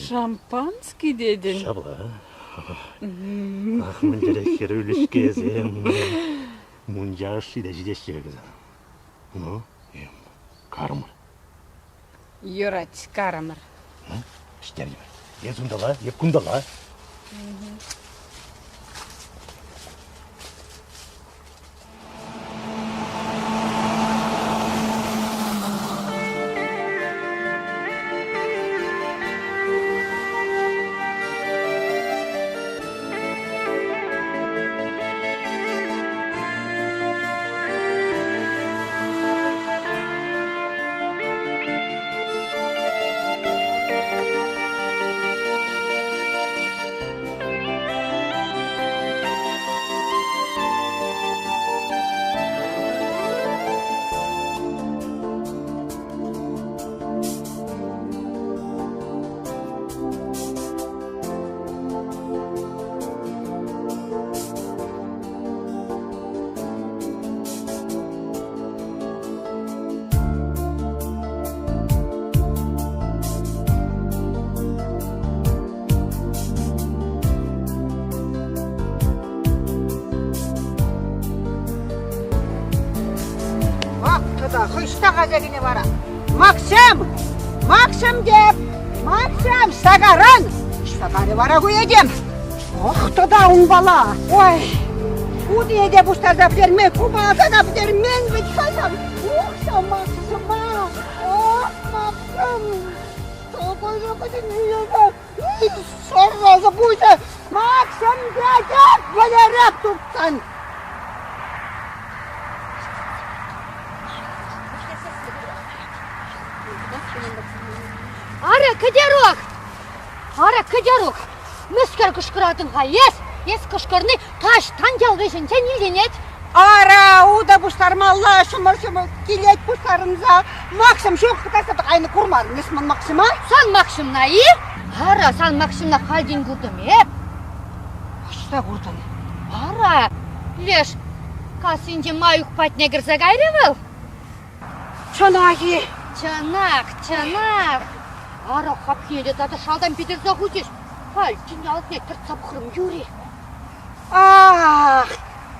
Шампанский тетӗн? Ҫапла. Ах, мӗнлерех хӗрӳлӗ-ҫке Мунча ӑшши те ҫитеҫҫӗ кӑсӑр. Ну, карӑмӑр. Юрать, карӑмӑр. Ҫитертӗмӗр. Эс унталла, эп кунталла. Ак тата хӑҫта кайса кӗнӗ вара? Максим! Максим деп! Максим, сагаран! Сагарӗ вара ку этем! Ох, тата унпала! Ой, утине те пуҫтарса пӗтерме, купаласа та пӗтермен вӗт-ха ҫав. Ух, ҫав Максима! Ох, Максим! Сорраса пуҫӗ! Максим тетеп вӗлереп тупсан! Ара, Кӗтерук! Ара, Кӗтерук! Мӗскер кӑшкӑратӑн-ха эс? Эс кӑшкӑрни таҫтан ял вӗҫӗнчен илтӗнет. Ара, утӑ пуҫтармалла, ҫумӑр-ҫумӑр килет пуҫтарӑнса. Максим ҫук, кӑтартса айнӑ курмарӑн эс ман Максима? Сан Максимна-и? Ара, сан Максимна хальтен куртӑм эп. Ӑҫта куртӑн? Ара, леш кассинче Маюк патне кӗрсе кайрӗ вӑл. Чӑнах-и? Чӑнах, чӑнах. Ара, хапхине те тата шалтан питӗрсе хучӗҫ. Халь тин алӑкне тӗртсе пӑхрӑм юри. Ах,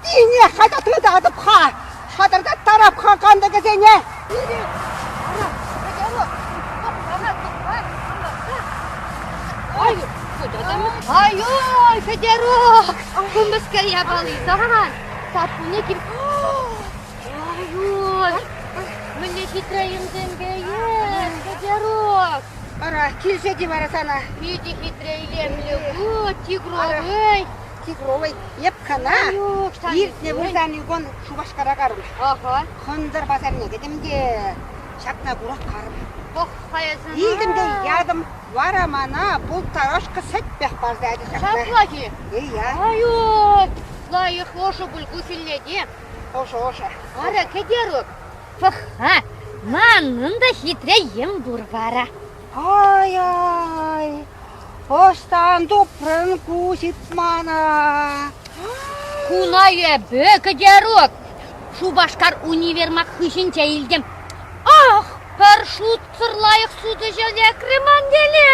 тинех кайса тытатӑп-ха! Шатӑртаттарап-ха кантӑкӗсене! Ай-ой, Федерук! Ку мӗскер япали сан? Саппуне кил... Ай-ой, мӗнле хитре йӗмсемпе эс, Кӗтерук! Ара, килсе те вара сана. Питӗ хитре илемлӗ ку, тигровый. Тигровый. Эп кӑна иртнӗ вырсарни кун Шупашкара карӑм. Ага. Хӑнтӑр пасарне кӗтӗм те. Ҫакна курах карӑм. Пӑх-ха эсӗ. Илтӗм те ятӑм. Вара мана полторашка сӗтпех парса ячӗ ҫакна. Ҫапла-и? Эй-я. Ай-ой, лайӑх ӑшӑ пуль ку хӗлле Ӑшӑ, ӑшӑ. Ара, Кӗтерук, пӑх-ха, манӑн та хитре йӗм пур вара. Ай-ай, ӑҫтан тупрӑн ку ҫытмана? Куна эпӗ, Кӗтерук, Шупашкар универмаг хыҫӗнче илтӗм. Ах, пӗр шутсӑр лайӑх сутуҫӑ лекрӗ ман тӗле.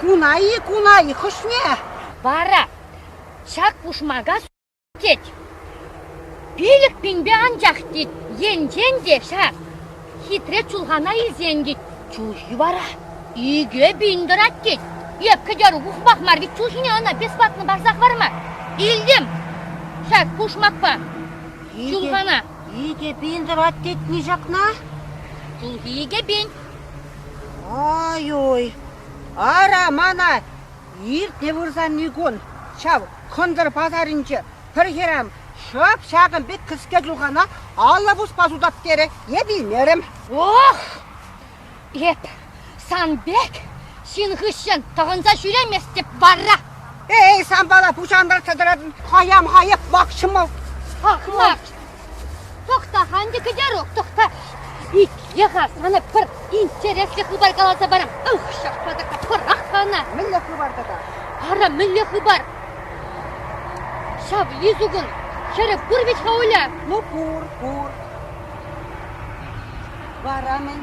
Куна-и, куна-и, хӑшне? Вара ҫак пушмака тет. 5000-пе анчах тет. Енчен те ҫак хитре чулхана илсен тет. Чулхи вара 2000 тӑрать тет. Эп Кӗтерук ухмах мар ведь чул ҫине ӑна бесплатно парса хӑварма. Илтӗм ҫак пушмакпа чулхана. 2000 тӑрать тетни ҫакна? Чулхи 2000. Ай-ой, ара мана Иртнӗ вырсарни кун ҫав кӑнтӑр пасарӗнче пӗр хӗрарӑм шӑп ҫакӑн пек кӗске чулхана 50 пуспа сутап терӗ, эп илмерӗм. Ох, эп сан пек ҫын хыҫҫӑн тӑхӑнса ҫӳреместӗп вара. Эй, санпала пуҫантарса тӑратӑн, хаям-ха эп вак ҫӑмӑл. Ах, мак, Тӑхта-ха ӗнтӗ, Кӗтерук, тӑхта. Итле-ха, сана пӗр интереслӗ хыпар каласа парам. Ых, ҫак патака пӑрах-ха ӑна. Мӗнле хыпар тата? Ара, мӗнле хыпар? Ҫав Лизукӑн хӗрӗ пур вӗт-ха, Оля? Ну, пур, пур. Вара мӗн?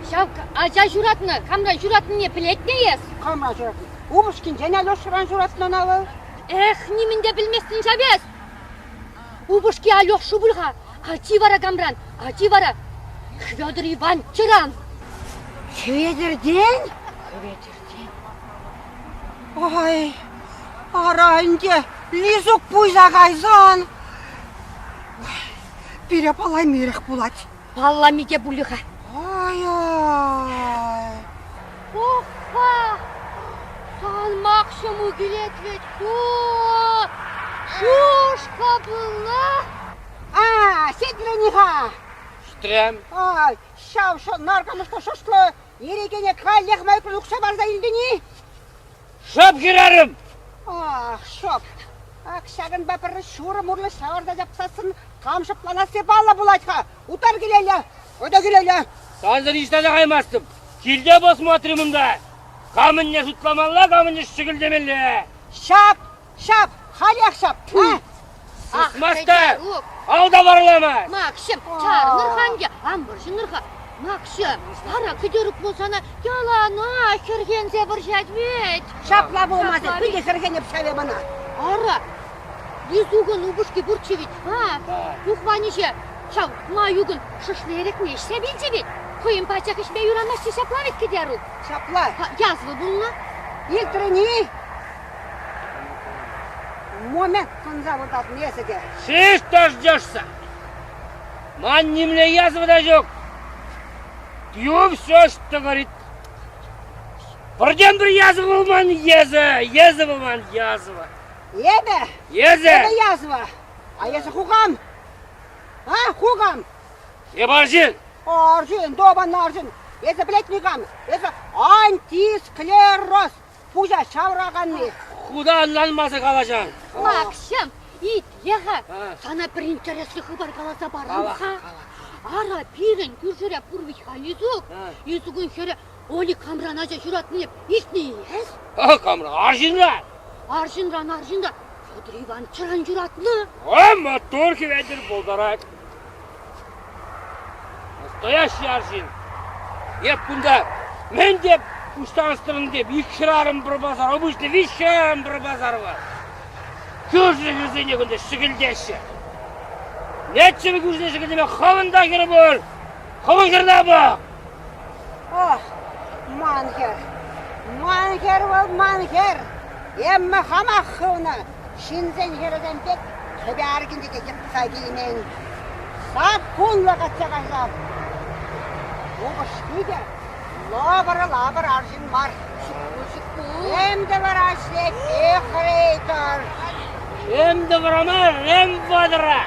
Ҫав ача ҫуратнӑ, камран ҫуратнине пӗлетне эс? Камран ҫуратнӑ? Упӑшкинчен Алешӑран ҫуратнӑ ӑна вӑл. Эх, нимӗн те пӗлместӗн ҫав эс. Упӑшки Алеша пуль-ха, ачи вара камран, ачи вара Хведор Иванчӑран. Хветӗртен? Хветӗртен. Ай, ара ӗнтӗ Лизук пуйса кайсан пире паллаймирех пулать. Паллами те пулӗ-ха. Ай-ай. Охха! Сан Макҫӑму килет вӗт ку! Шушка пулнӑ! А, ситрӗн-и-ха? Ҫитрӗм. Ай, ҫав наркӑмӑшлӑ шӑршлӑ ерекене каллех майпӑн укҫа парса илтӗн-и? Шӑп, хӗрарӑм! Ах, шӑп. Ак ҫакӑнпа пӗр ҫурӑм урлӑ ҫавӑрса ҫапсассӑн кам шӑпланасси паллӑ пулать-ха. Утар килелле, ӑта килелле. Сансӑр ниҫта та каймастӑп. Килте посмотрим унта. Камӑнне шутламалла, камӑнне шӗкӗлтемелле. Ҫап, ҫап, халех ҫап. А? Сысмаста, ал та варлама. Макҫӑм, чарӑнӑр-ха ӗнтӗ, ан вӑрҫӑнӑр-ха. Макҫӑм, ара, Кӗтерук пулсана яланах хӗрхенсе вӑрҫать вӗт. Ҫапла пулмасӑр, питӗ хӗрхенеп ҫав эп ӑна. Ара, Лизукӑн упӑшки пурччӗ вӗт, а? Ухваниҫе ҫав Маюкӑн шӑшли эрехне ӗҫсе вилчӗ вӗт. Хӑйӗн пачах ӗҫме юрамасть ҫапла вӗт, Кӗтерук? Ҫапла. Язва пулнӑ. Илтрӗн-и? Момент тӑнса выртатӑн эсӗ те. Сиш дождешься. Ман нимле язва та ҫук. Пью все, что горит. Пӗртен-пӗр язва пулман езӗ, езӗ пулман язва. Эпӗ? Эсӗ? Эпӗ язва. А эсӗ хукам? А, хукам? Эп арҫын. Арҫын, добан арҫын. Эсӗ пӗлет никам. Эсӗ антисклероз. Пуҫа ҫавраканни. Худа ӑнланмасӑр калаҫан. Макҫӑм, итле-ха. Сана пӗр интереслӗ хыпар каласа парам-ха. Ара, пирӗн кӳршӗре пур вӗт-ха Лизук. Лизукӑн хӗрӗ Оли камран ача ҫуратнине илтнӗ-и эс? Камран? Арҫынран. Арҫынран, арҫынран. Федор Ивановичран юратнӑ. О, маттур Хӗветӗр пултарать. Настоящий арҫын. Эп кунта мӗн те пуҫтарӑстӑрӑн деп ик хӗрарӑм пӗр пасар, обычно виҫ хӗрарӑм пӗр пасар бар. Кӳршӗ хӗрсене кунта шӗкӗлтеҫҫӗ. Неччӗ кӳршӗне шӗкӗлтеме хӑвӑн та хӗрӗ пур. Хӑвӑн хӗрне пӑх. Ох, ман хӗр, ман хӗр вӑл, ман хӗр. Эмма хамах хывнӑ. Ҫынсен хӗрӗсем пек кӗпе аркинче те йӑтса килмен. Саккунлӑ качча кайсан. Упӑшки те лӑпӑр-лапӑр арҫын мар. Ӗнтӗ вара ӗҫлет ехрейтор. Ӗнтӗ вара мар, МВДра.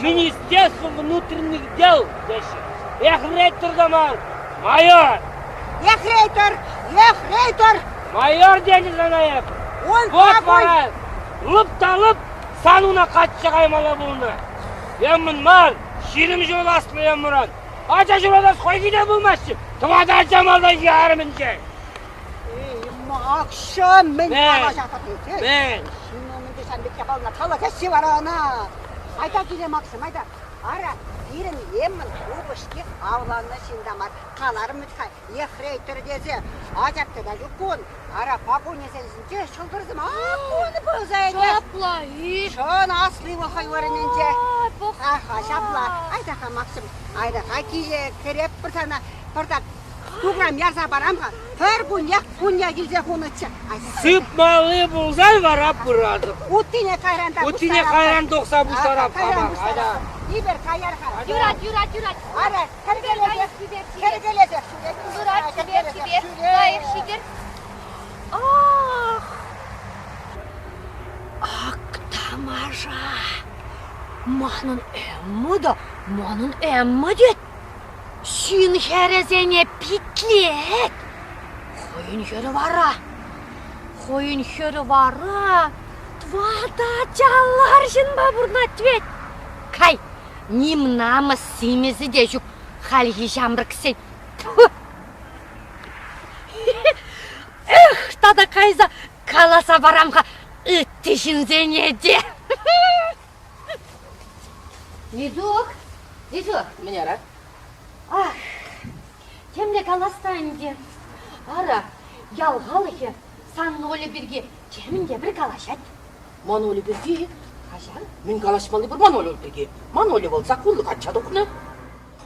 Министерство внутренних дел теҫҫӗ. Ехрейтор та мар, майор! Ехрейтор! Ехрейтор! Майор тенӗ сана эп. Он Вот какой! вара лӑп та лӑп сан уна качча каймалла пулнӑ. Эммӗн мар, 20 ҫул аслӑ Эммӑран. Ача ҫуратас хӑйки те пулмасть. Тӑватӑ ача малтан арӑмӗнчен. Эй, Макҫӑм, мӗн калаҫатӑн? Мӗн? Ҫын умӗнче сан пек япалана калаҫасси вара ӑна. Айта киле, Максим, айта. Ара, пирӗн Эммӑн упӑшки авланнӑ ҫын та мар. Каларӑм вӗт-ха, ехрейтор тесе. Ачапча та ҫук кун. Ара, пакунӗсенче ҫӑлтӑрсем ак кун пулса ӗнтӗ. Ҫапла-и? Чӑн асли вӑл хӑй вырӑнӗнче. Аха, ҫапла. Айта-ха, Максим, айта-ха киле кӗреппӗр сана. Пӑртак Туграм ярса парам-ха. Пӗр куннех кунне килсе хунӑччӗ. Сыпмалли пулсан вара пыратӑп. Уттине кайран та Уттине кайран тухса пуҫтарап. Кайран пуҫтарап. Ибер каяр-ха. Юрать, юрать, юрать. Ара, кӗркелесех, кӗркелесех ҫӳрет. Юрать, чипер, чипер. Лайӑх ҫитер. Ах! Ак тамаша! Манӑн Эмма та, манӑн Эмма тет. Ҫын хӗрӗсене питлет. Хӑйӗн хӗрӗ вара, хӑйӗн хӗрӗ вара тӑватӑ ачаллӑ арҫынпа пурӑнать вӗт. Кай, ним намӑс симӗсӗ те ҫук хальхи ҫамрӑксен. Эх, тата кайса каласа парам-ха ытти ҫынсене те. Лизук, Лизук. Мӗн ара? Ах, темле калас та ӗнтӗ. Ара, ял халӑхӗ сан Оля пирки темӗн те пӗр калаҫать. Ман Оля пирки? Каҫар. Мӗн калаҫмалли пур ман Оля пирки? Ман Оля вӑл саккунлӑ качча тухнӑ.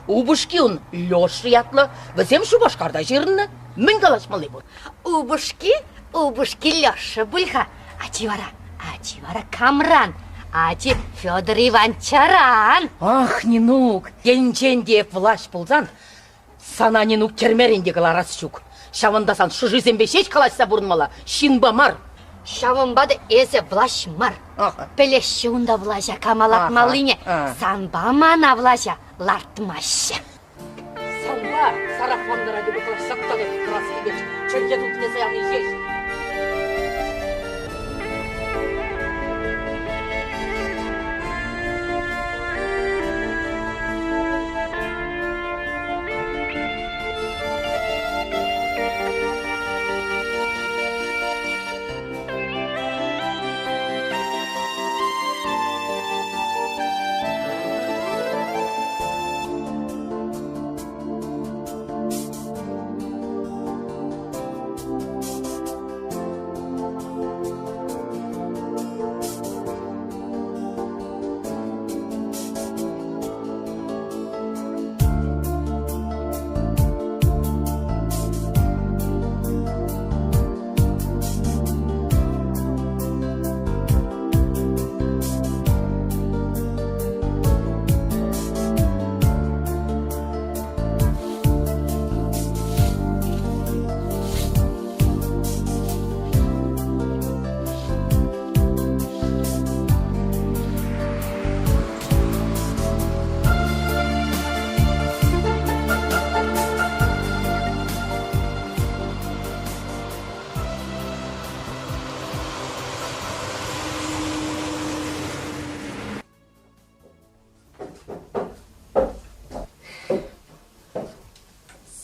Упӑшки ун Леша ятлӑ. Вӗсем Шупашкарта ҫырӑннӑ. Мӗн калаҫмалли пур? Упӑшки, упӑшки Леша пуль-ха. Ачи вара, ачи вара камран? Ачи Федор Иванчаран. Ах, Нинук, енчен те эп влаҫ пулсан, сана Нинук тӗрмерен те кӑларас ҫук. Ҫавӑнта сан шӑшисемпе ҫеҫ калаҫса пурӑнмалла, ҫынпа мар. Ҫавӑнпа та эсӗ влаҫ мар. Пӗлеҫҫӗ унта влаҫа кама лартмаллине. Санпа мана влаҫа лартмаҫҫӗ. Санпа сарафан радиопа калаҫса тӑрас килет. Чӗлхе тутине саяни ҫеҫ.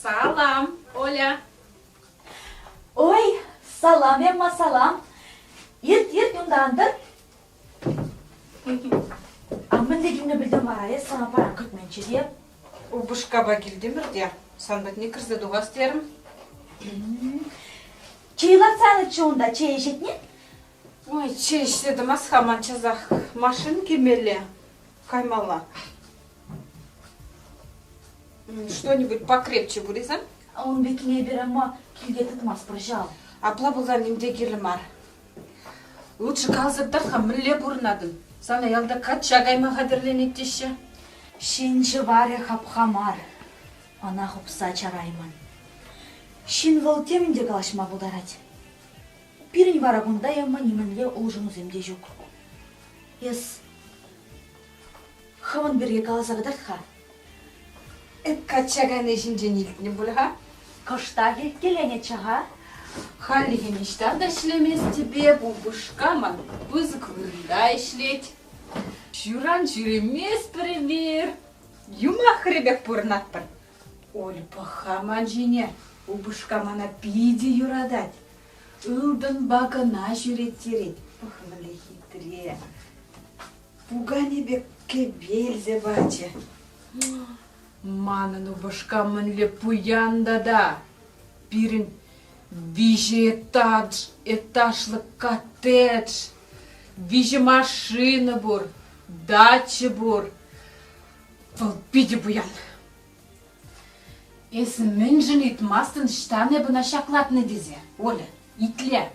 Салам, Оля. Ой, салам, Эмма, салам. Ирт, ирт, унта ан тӑр. А мӗнле килме пӗлтӗм вара эс сана паян кӗтменччӗ те. Упӑшкапа килтӗмӗр те сан патне кӗрсе тухас терӗм. Чей лартсанӑччӗ унта, чей ӗҫетне? Ой, чей ӗҫсе тӑмас-ха ман часах. Машин килмелле, каймалла. Что-нибудь покрепче пуль-и Ун пеккине эпир ама килте тытмастпӑр ҫав. Апла пулсан ним те кирлӗ мар. Лучше каласа кӑтарт-ха, мӗнле пурӑнатӑн? Сана ялта качча кайма хатӗрленет теҫҫӗ. Ҫын ҫӑварӗ хапха мар, ӑна хупса чараймӑн. Ҫын вӑл темӗн те калаҫма пултарать. Пирӗн вара кунта яма нимӗнле улшӑнусем те ҫук. Эс хӑвӑн пирки каласа кӑтарт-ха. Эп качча кайни ҫинчен илтнӗ пуль-ха. Кӑштах илткеленӗччӗ-ха. Хальлӗхе ниҫта та ӗҫлеместӗп эп, упӑшка ман пысӑк вырӑнта ӗҫлет. Ҫуран ҫӳреместпӗр эпир, юмахри пек пурӑнатпӑр. Оль, пӑх-ха ман ҫине, упӑшка мана питӗ юратать. Ылтӑнпа кӑна ҫӳреттерет. Пӑх мӗнле хитре. Пукане пек кӗпе илсе пачӗ. Манӑн упӑшка мӗнле пуян тата! Пирӗн виҫӗ этаж, этажлӑ коттедж, виҫӗ машина пур, дача пур. Вӑл питӗ пуян. Эсӗ мӗншӗн ыйтмастӑн ӑҫтан эп ӑна ҫаклатнӑ тесе, Оля, итле.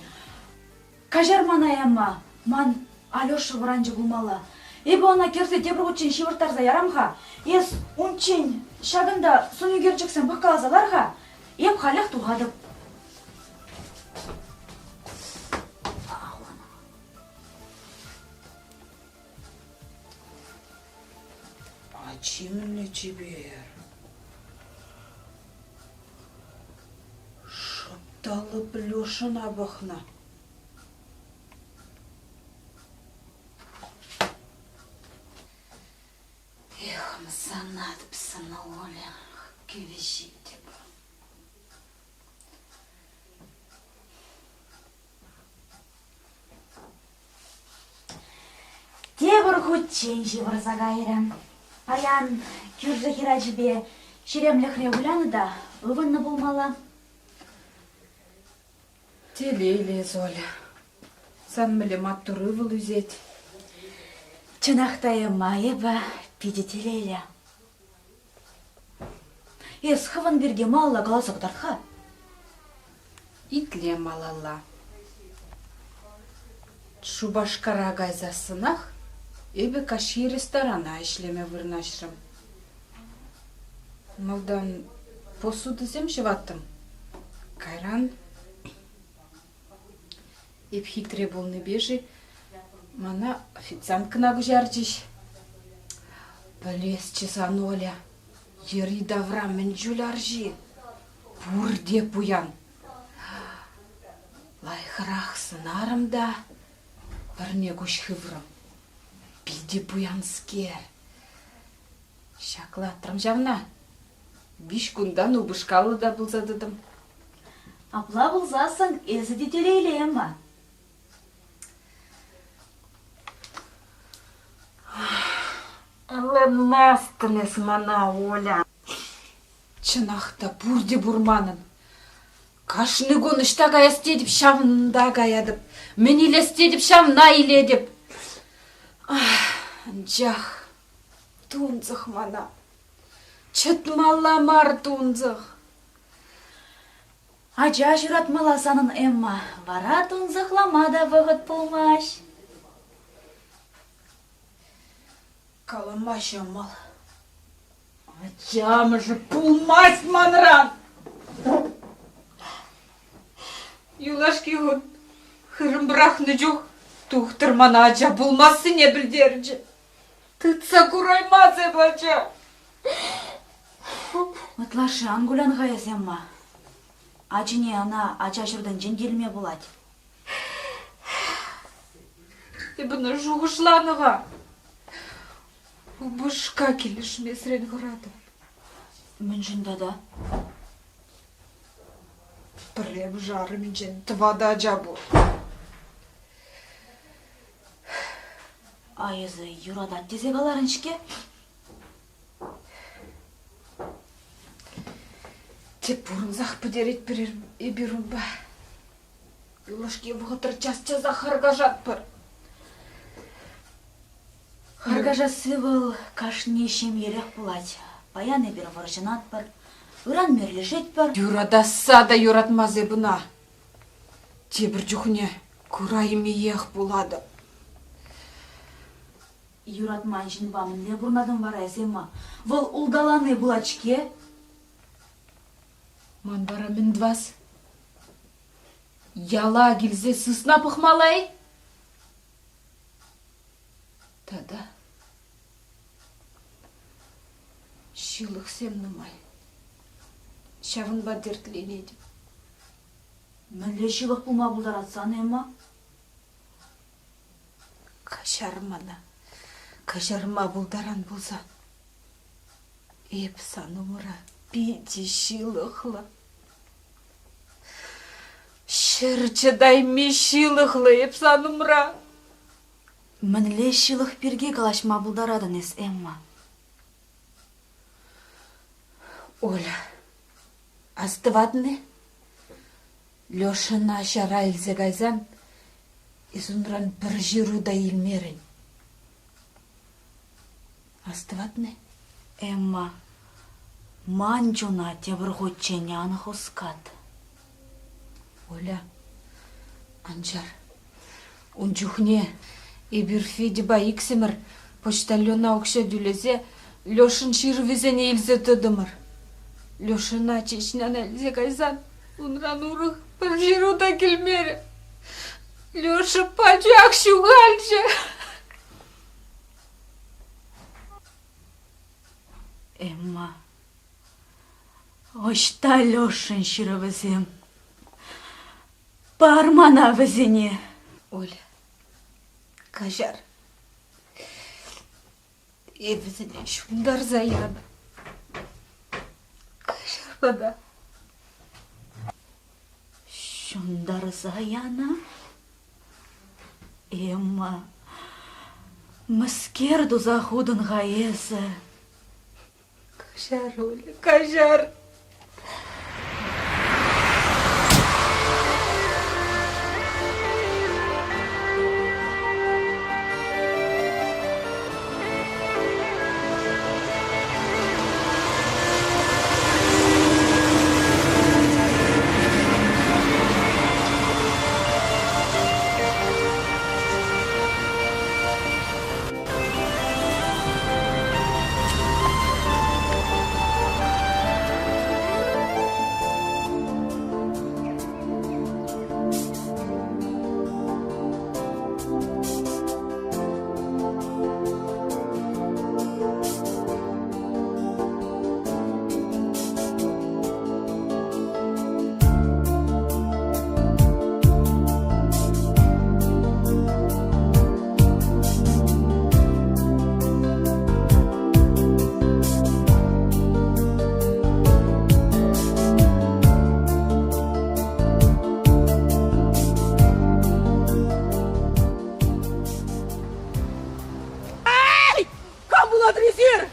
Каҫар мана, Эмма, ман Алеша вӑранчӗ пулмалла. Эпӗ ӑна кӗрсе тепӗр хутчен ҫывӑрттарса ярам-ха. Эс унччен ҫакӑнта сӑнӳкерчӗксем пӑхкаласа лар-ха. Эп халех тухатӑп. Ачи мӗнле чипер. Шӑп та лӑп Лешӑна пӑхнӑ. Эх, ӑмсанатӑп сана, Оля, кӗвӗҫетӗп. Тепӗр хутчен ҫывӑрса кайрӗ. Паян кӳршӗ хӗрачипе ҫеремлӗхре вылянӑ та ывӑннӑ пулмалла. Телейлӗ эс, Оля. Сан мӗнле маттур ывӑл ӳсет. Чӑнах та, Эмма, эпӗ питӗ телейлӗ. Эс хӑвӑн пирки малалла каласа кӑтарт-ха. Итле малалла. Шупашкара кайсассӑнах эпӗ каҫхи ресторана ӗҫлеме вырнаҫрӑм. Малтан посудӑсем ҫӑваттӑм, кайран Эп хитре пулнипе-ши мана официанткӑна куҫарчӗҫ. Пӗлесчӗ сан, Оля, йӗри-тавра мӗн чуль арҫын. Пурте пуян. Лайӑхрах сӑнарӑм та пӗрне куҫ хыврӑм. Питӗ пуянскер. Ҫаклатрӑм ҫавна. Виҫ кунтан упӑшкаллӑ та пулса тӑтӑм. Апла пулсассӑн эсӗ те телейлӗ, Эмма. Ӑнланмастӑн эс мана, Оля. Чӑнах та пурте пур манӑн. Кашни кун ӑҫта каяс тетӗп, ҫавӑнта каятӑп. Мӗн илес тетӗп, ҫавна илетӗп. Анчах тунсӑх мана. Чӑтмалла мар тунсӑх. Ача ҫуратмалла санӑн, Эмма, вара тунсӑхлама та вӑхӑт пулмасть. Калама ҫӑмӑл. Ача амӑшӗ пулмасть манран. Юлашки хут хырӑм пӑрахнӑ чух тухтӑр мана ача пулмассине пӗлтерчӗ. Тытса кураймас эп ача. Ытлашши ан кулян-ха эс, Эмма. Ачине ӑна ача ҫуртӗнчен те илме пулать. Эп ӑна шухӑшланӑ-ха. Упӑшка килӗшмесрен хӑратӑп. Мӗншӗн тата? Пӗрремӗш арӑмӗнчен тӑватӑ ача пур. А эсӗ юратать тесе каларӑн-ҫке. Те пурӑнсах пӗтеретпӗр эпир унпа. Юлашки вӑхӑтра час-часах харкашатпӑр. Харкашасси вӑл кашни ҫемьерех пулать. Паян эпир вӑрҫӑнатпӑр, ыран мирлешетпӗр. Юратасса та юратмас эп ӑна. Тепӗр чухне кураймиех пулатӑп. Юратман ҫынпа мӗнле пурӑнатӑн вара эс, Эмма? Вӑл улталани пулать-ҫке. Ман вара мӗн тӑвас? Яла килсе сысна пӑхмалла-и? Тата. Ҫылӑхсем нумай. Ҫавӑнпа тертленетӗп. Мӗнле ҫылӑх пулма пултарать сан, Эмма? Каҫар мана. Каҫарма пултаран пулсан. Эп сан умра питӗ ҫылӑхлӑ. Ҫӗр чӑтайми ҫылӑхлӑ эп сан умра. Мӗнле ҫылӑх пирки калаҫма пултаратӑн эс, Эмма? Оля, астӑватӑн-и? Лешӑна ҫара илсе кайсан эс унран пӗр ҫыру та илмерӗн. Астӑватӑн-и? Эмма, ман чуна тепӗр хутчен ан хускат. Оля, ан чар. Ун чухне эпир Федьӑпа иксӗмӗр почтальона укҫа тӳлесе Лешӑн ҫырӑвӗсене илсе тӑтӑмӑр. Лешӑна Чечняна илсе кайсан унран урӑх пӗр ҫыру та килмерӗ. Леша пачах ҫухалчӗ. Эмма, ӑҫта Лешӑн ҫырӑвӗсем? Пар мана вӗсене. Оля, каҫар. Эп вӗсене ҫунтарса янӑ. Каҫар тата. Ҫунтарса янӑ? Эмма, мӗскер туса хутӑн-ха эсӗ? Каҫар, Оля, каҫар. Эй! Кам пулатӑр эсир?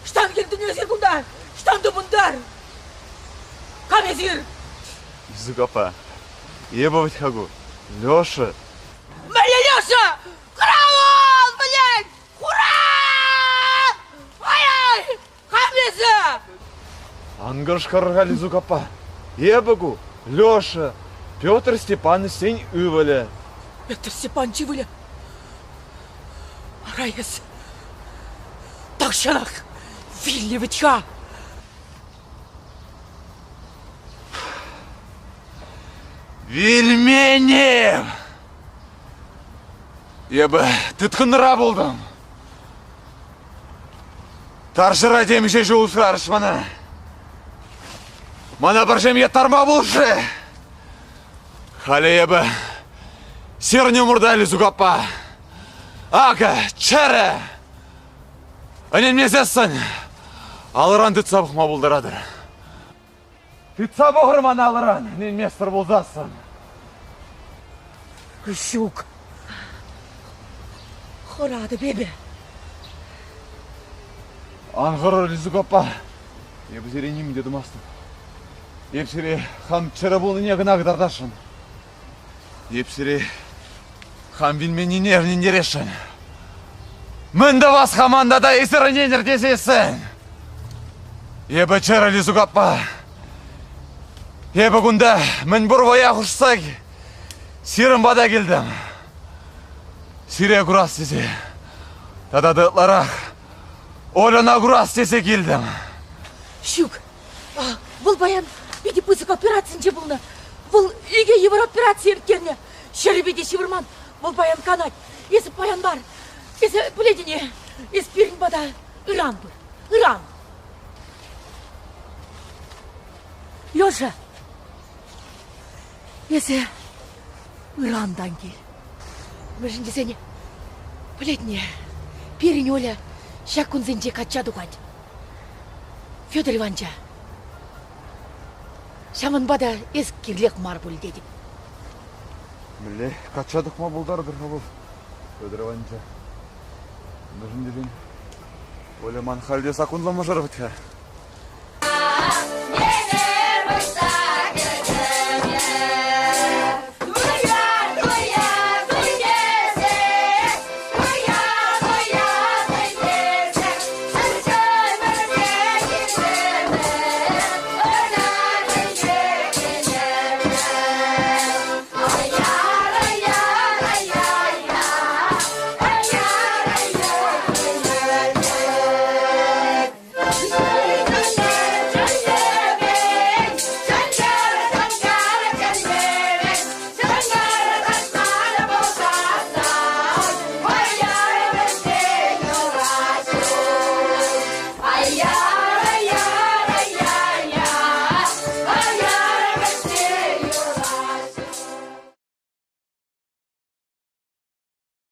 Ӑҫтан килтӗн эсир кунта? Ӑҫтан тупӑнтӑр? Кам эсир? Лизук аппа, эпӗ вӗт-ха ку, Леша. Мӗнле Леша? Караул, блядь! Хурал! Ай-ай! Кам эсӗ? Ан кӑшкӑр-ха, Лизук аппа. Эпӗ ку, Леша, Петр Степановичсен ывӑлӗ. Петр Степанович ывӑлӗ? Ара эс тахҫанах вилнӗ вӗт-ха. Вилменем! Эпӗ тыткӑнра пултӑм. Тарҫӑра темиҫе ҫул усрарӗҫ мана. Мана пӗр ҫемье тарма пулӑшрӗ. Халӗ эпӗ сирӗн умӑрта Лизук аппа. Акӑ, чӗрӗ! Ӗненмесессӗн алӑран тытса пӑхма пултаратӑр. Тытса пӑхӑр мана алӑран, ӗненместӗр пулсассӑн. Ҫук. Хӑратӑп эпӗ. Ан хӑрӑр, Лизук аппа. Эпӗ сире нимӗн те тумастӑп. Эп сире хам чӗрӗ пулнине кӑна кӑтартасшӑн. Эп сире хам вилменнине ӗнентересшӗн. Мӗн тӑвас-ха ман тата эсир ӗненӗр тесессӗн? Эпӗ чӗрӗ Лизук аппа. Эпӗ кунта мӗнпур вӑя хушса сирӗн пата килтӗм. Сире курас тесе тата та ытларах Ольӑна курас тесе килтӗм. Ҫук, Вӑл паян питӗ пысӑк операцинче пулнӑ. Вӑл икӗ йывӑр операци ирттернӗ. Ҫӗрӗпе те ҫывӑрман. Вӑл паян канать. Эсӗ паян мар. Эсӗ пӗлетӗн-и, эс пирӗн пата ыран пыр. Ыран. Леша, эсӗ ырантан кил. Мӗншӗн тесен, пӗлетне, пирӗн Оля ҫак кунсенче качча тухать. Федор Иванча, ҫавӑнпа та эс кирлех мар пуль тетӗп. Мӗнле качча тухма пултартӑр-ха вӑл, Федор Иванча? Мӗншӗн тесен Оля ман халь те саккунлӑ мӑшӑр вӗт-ха.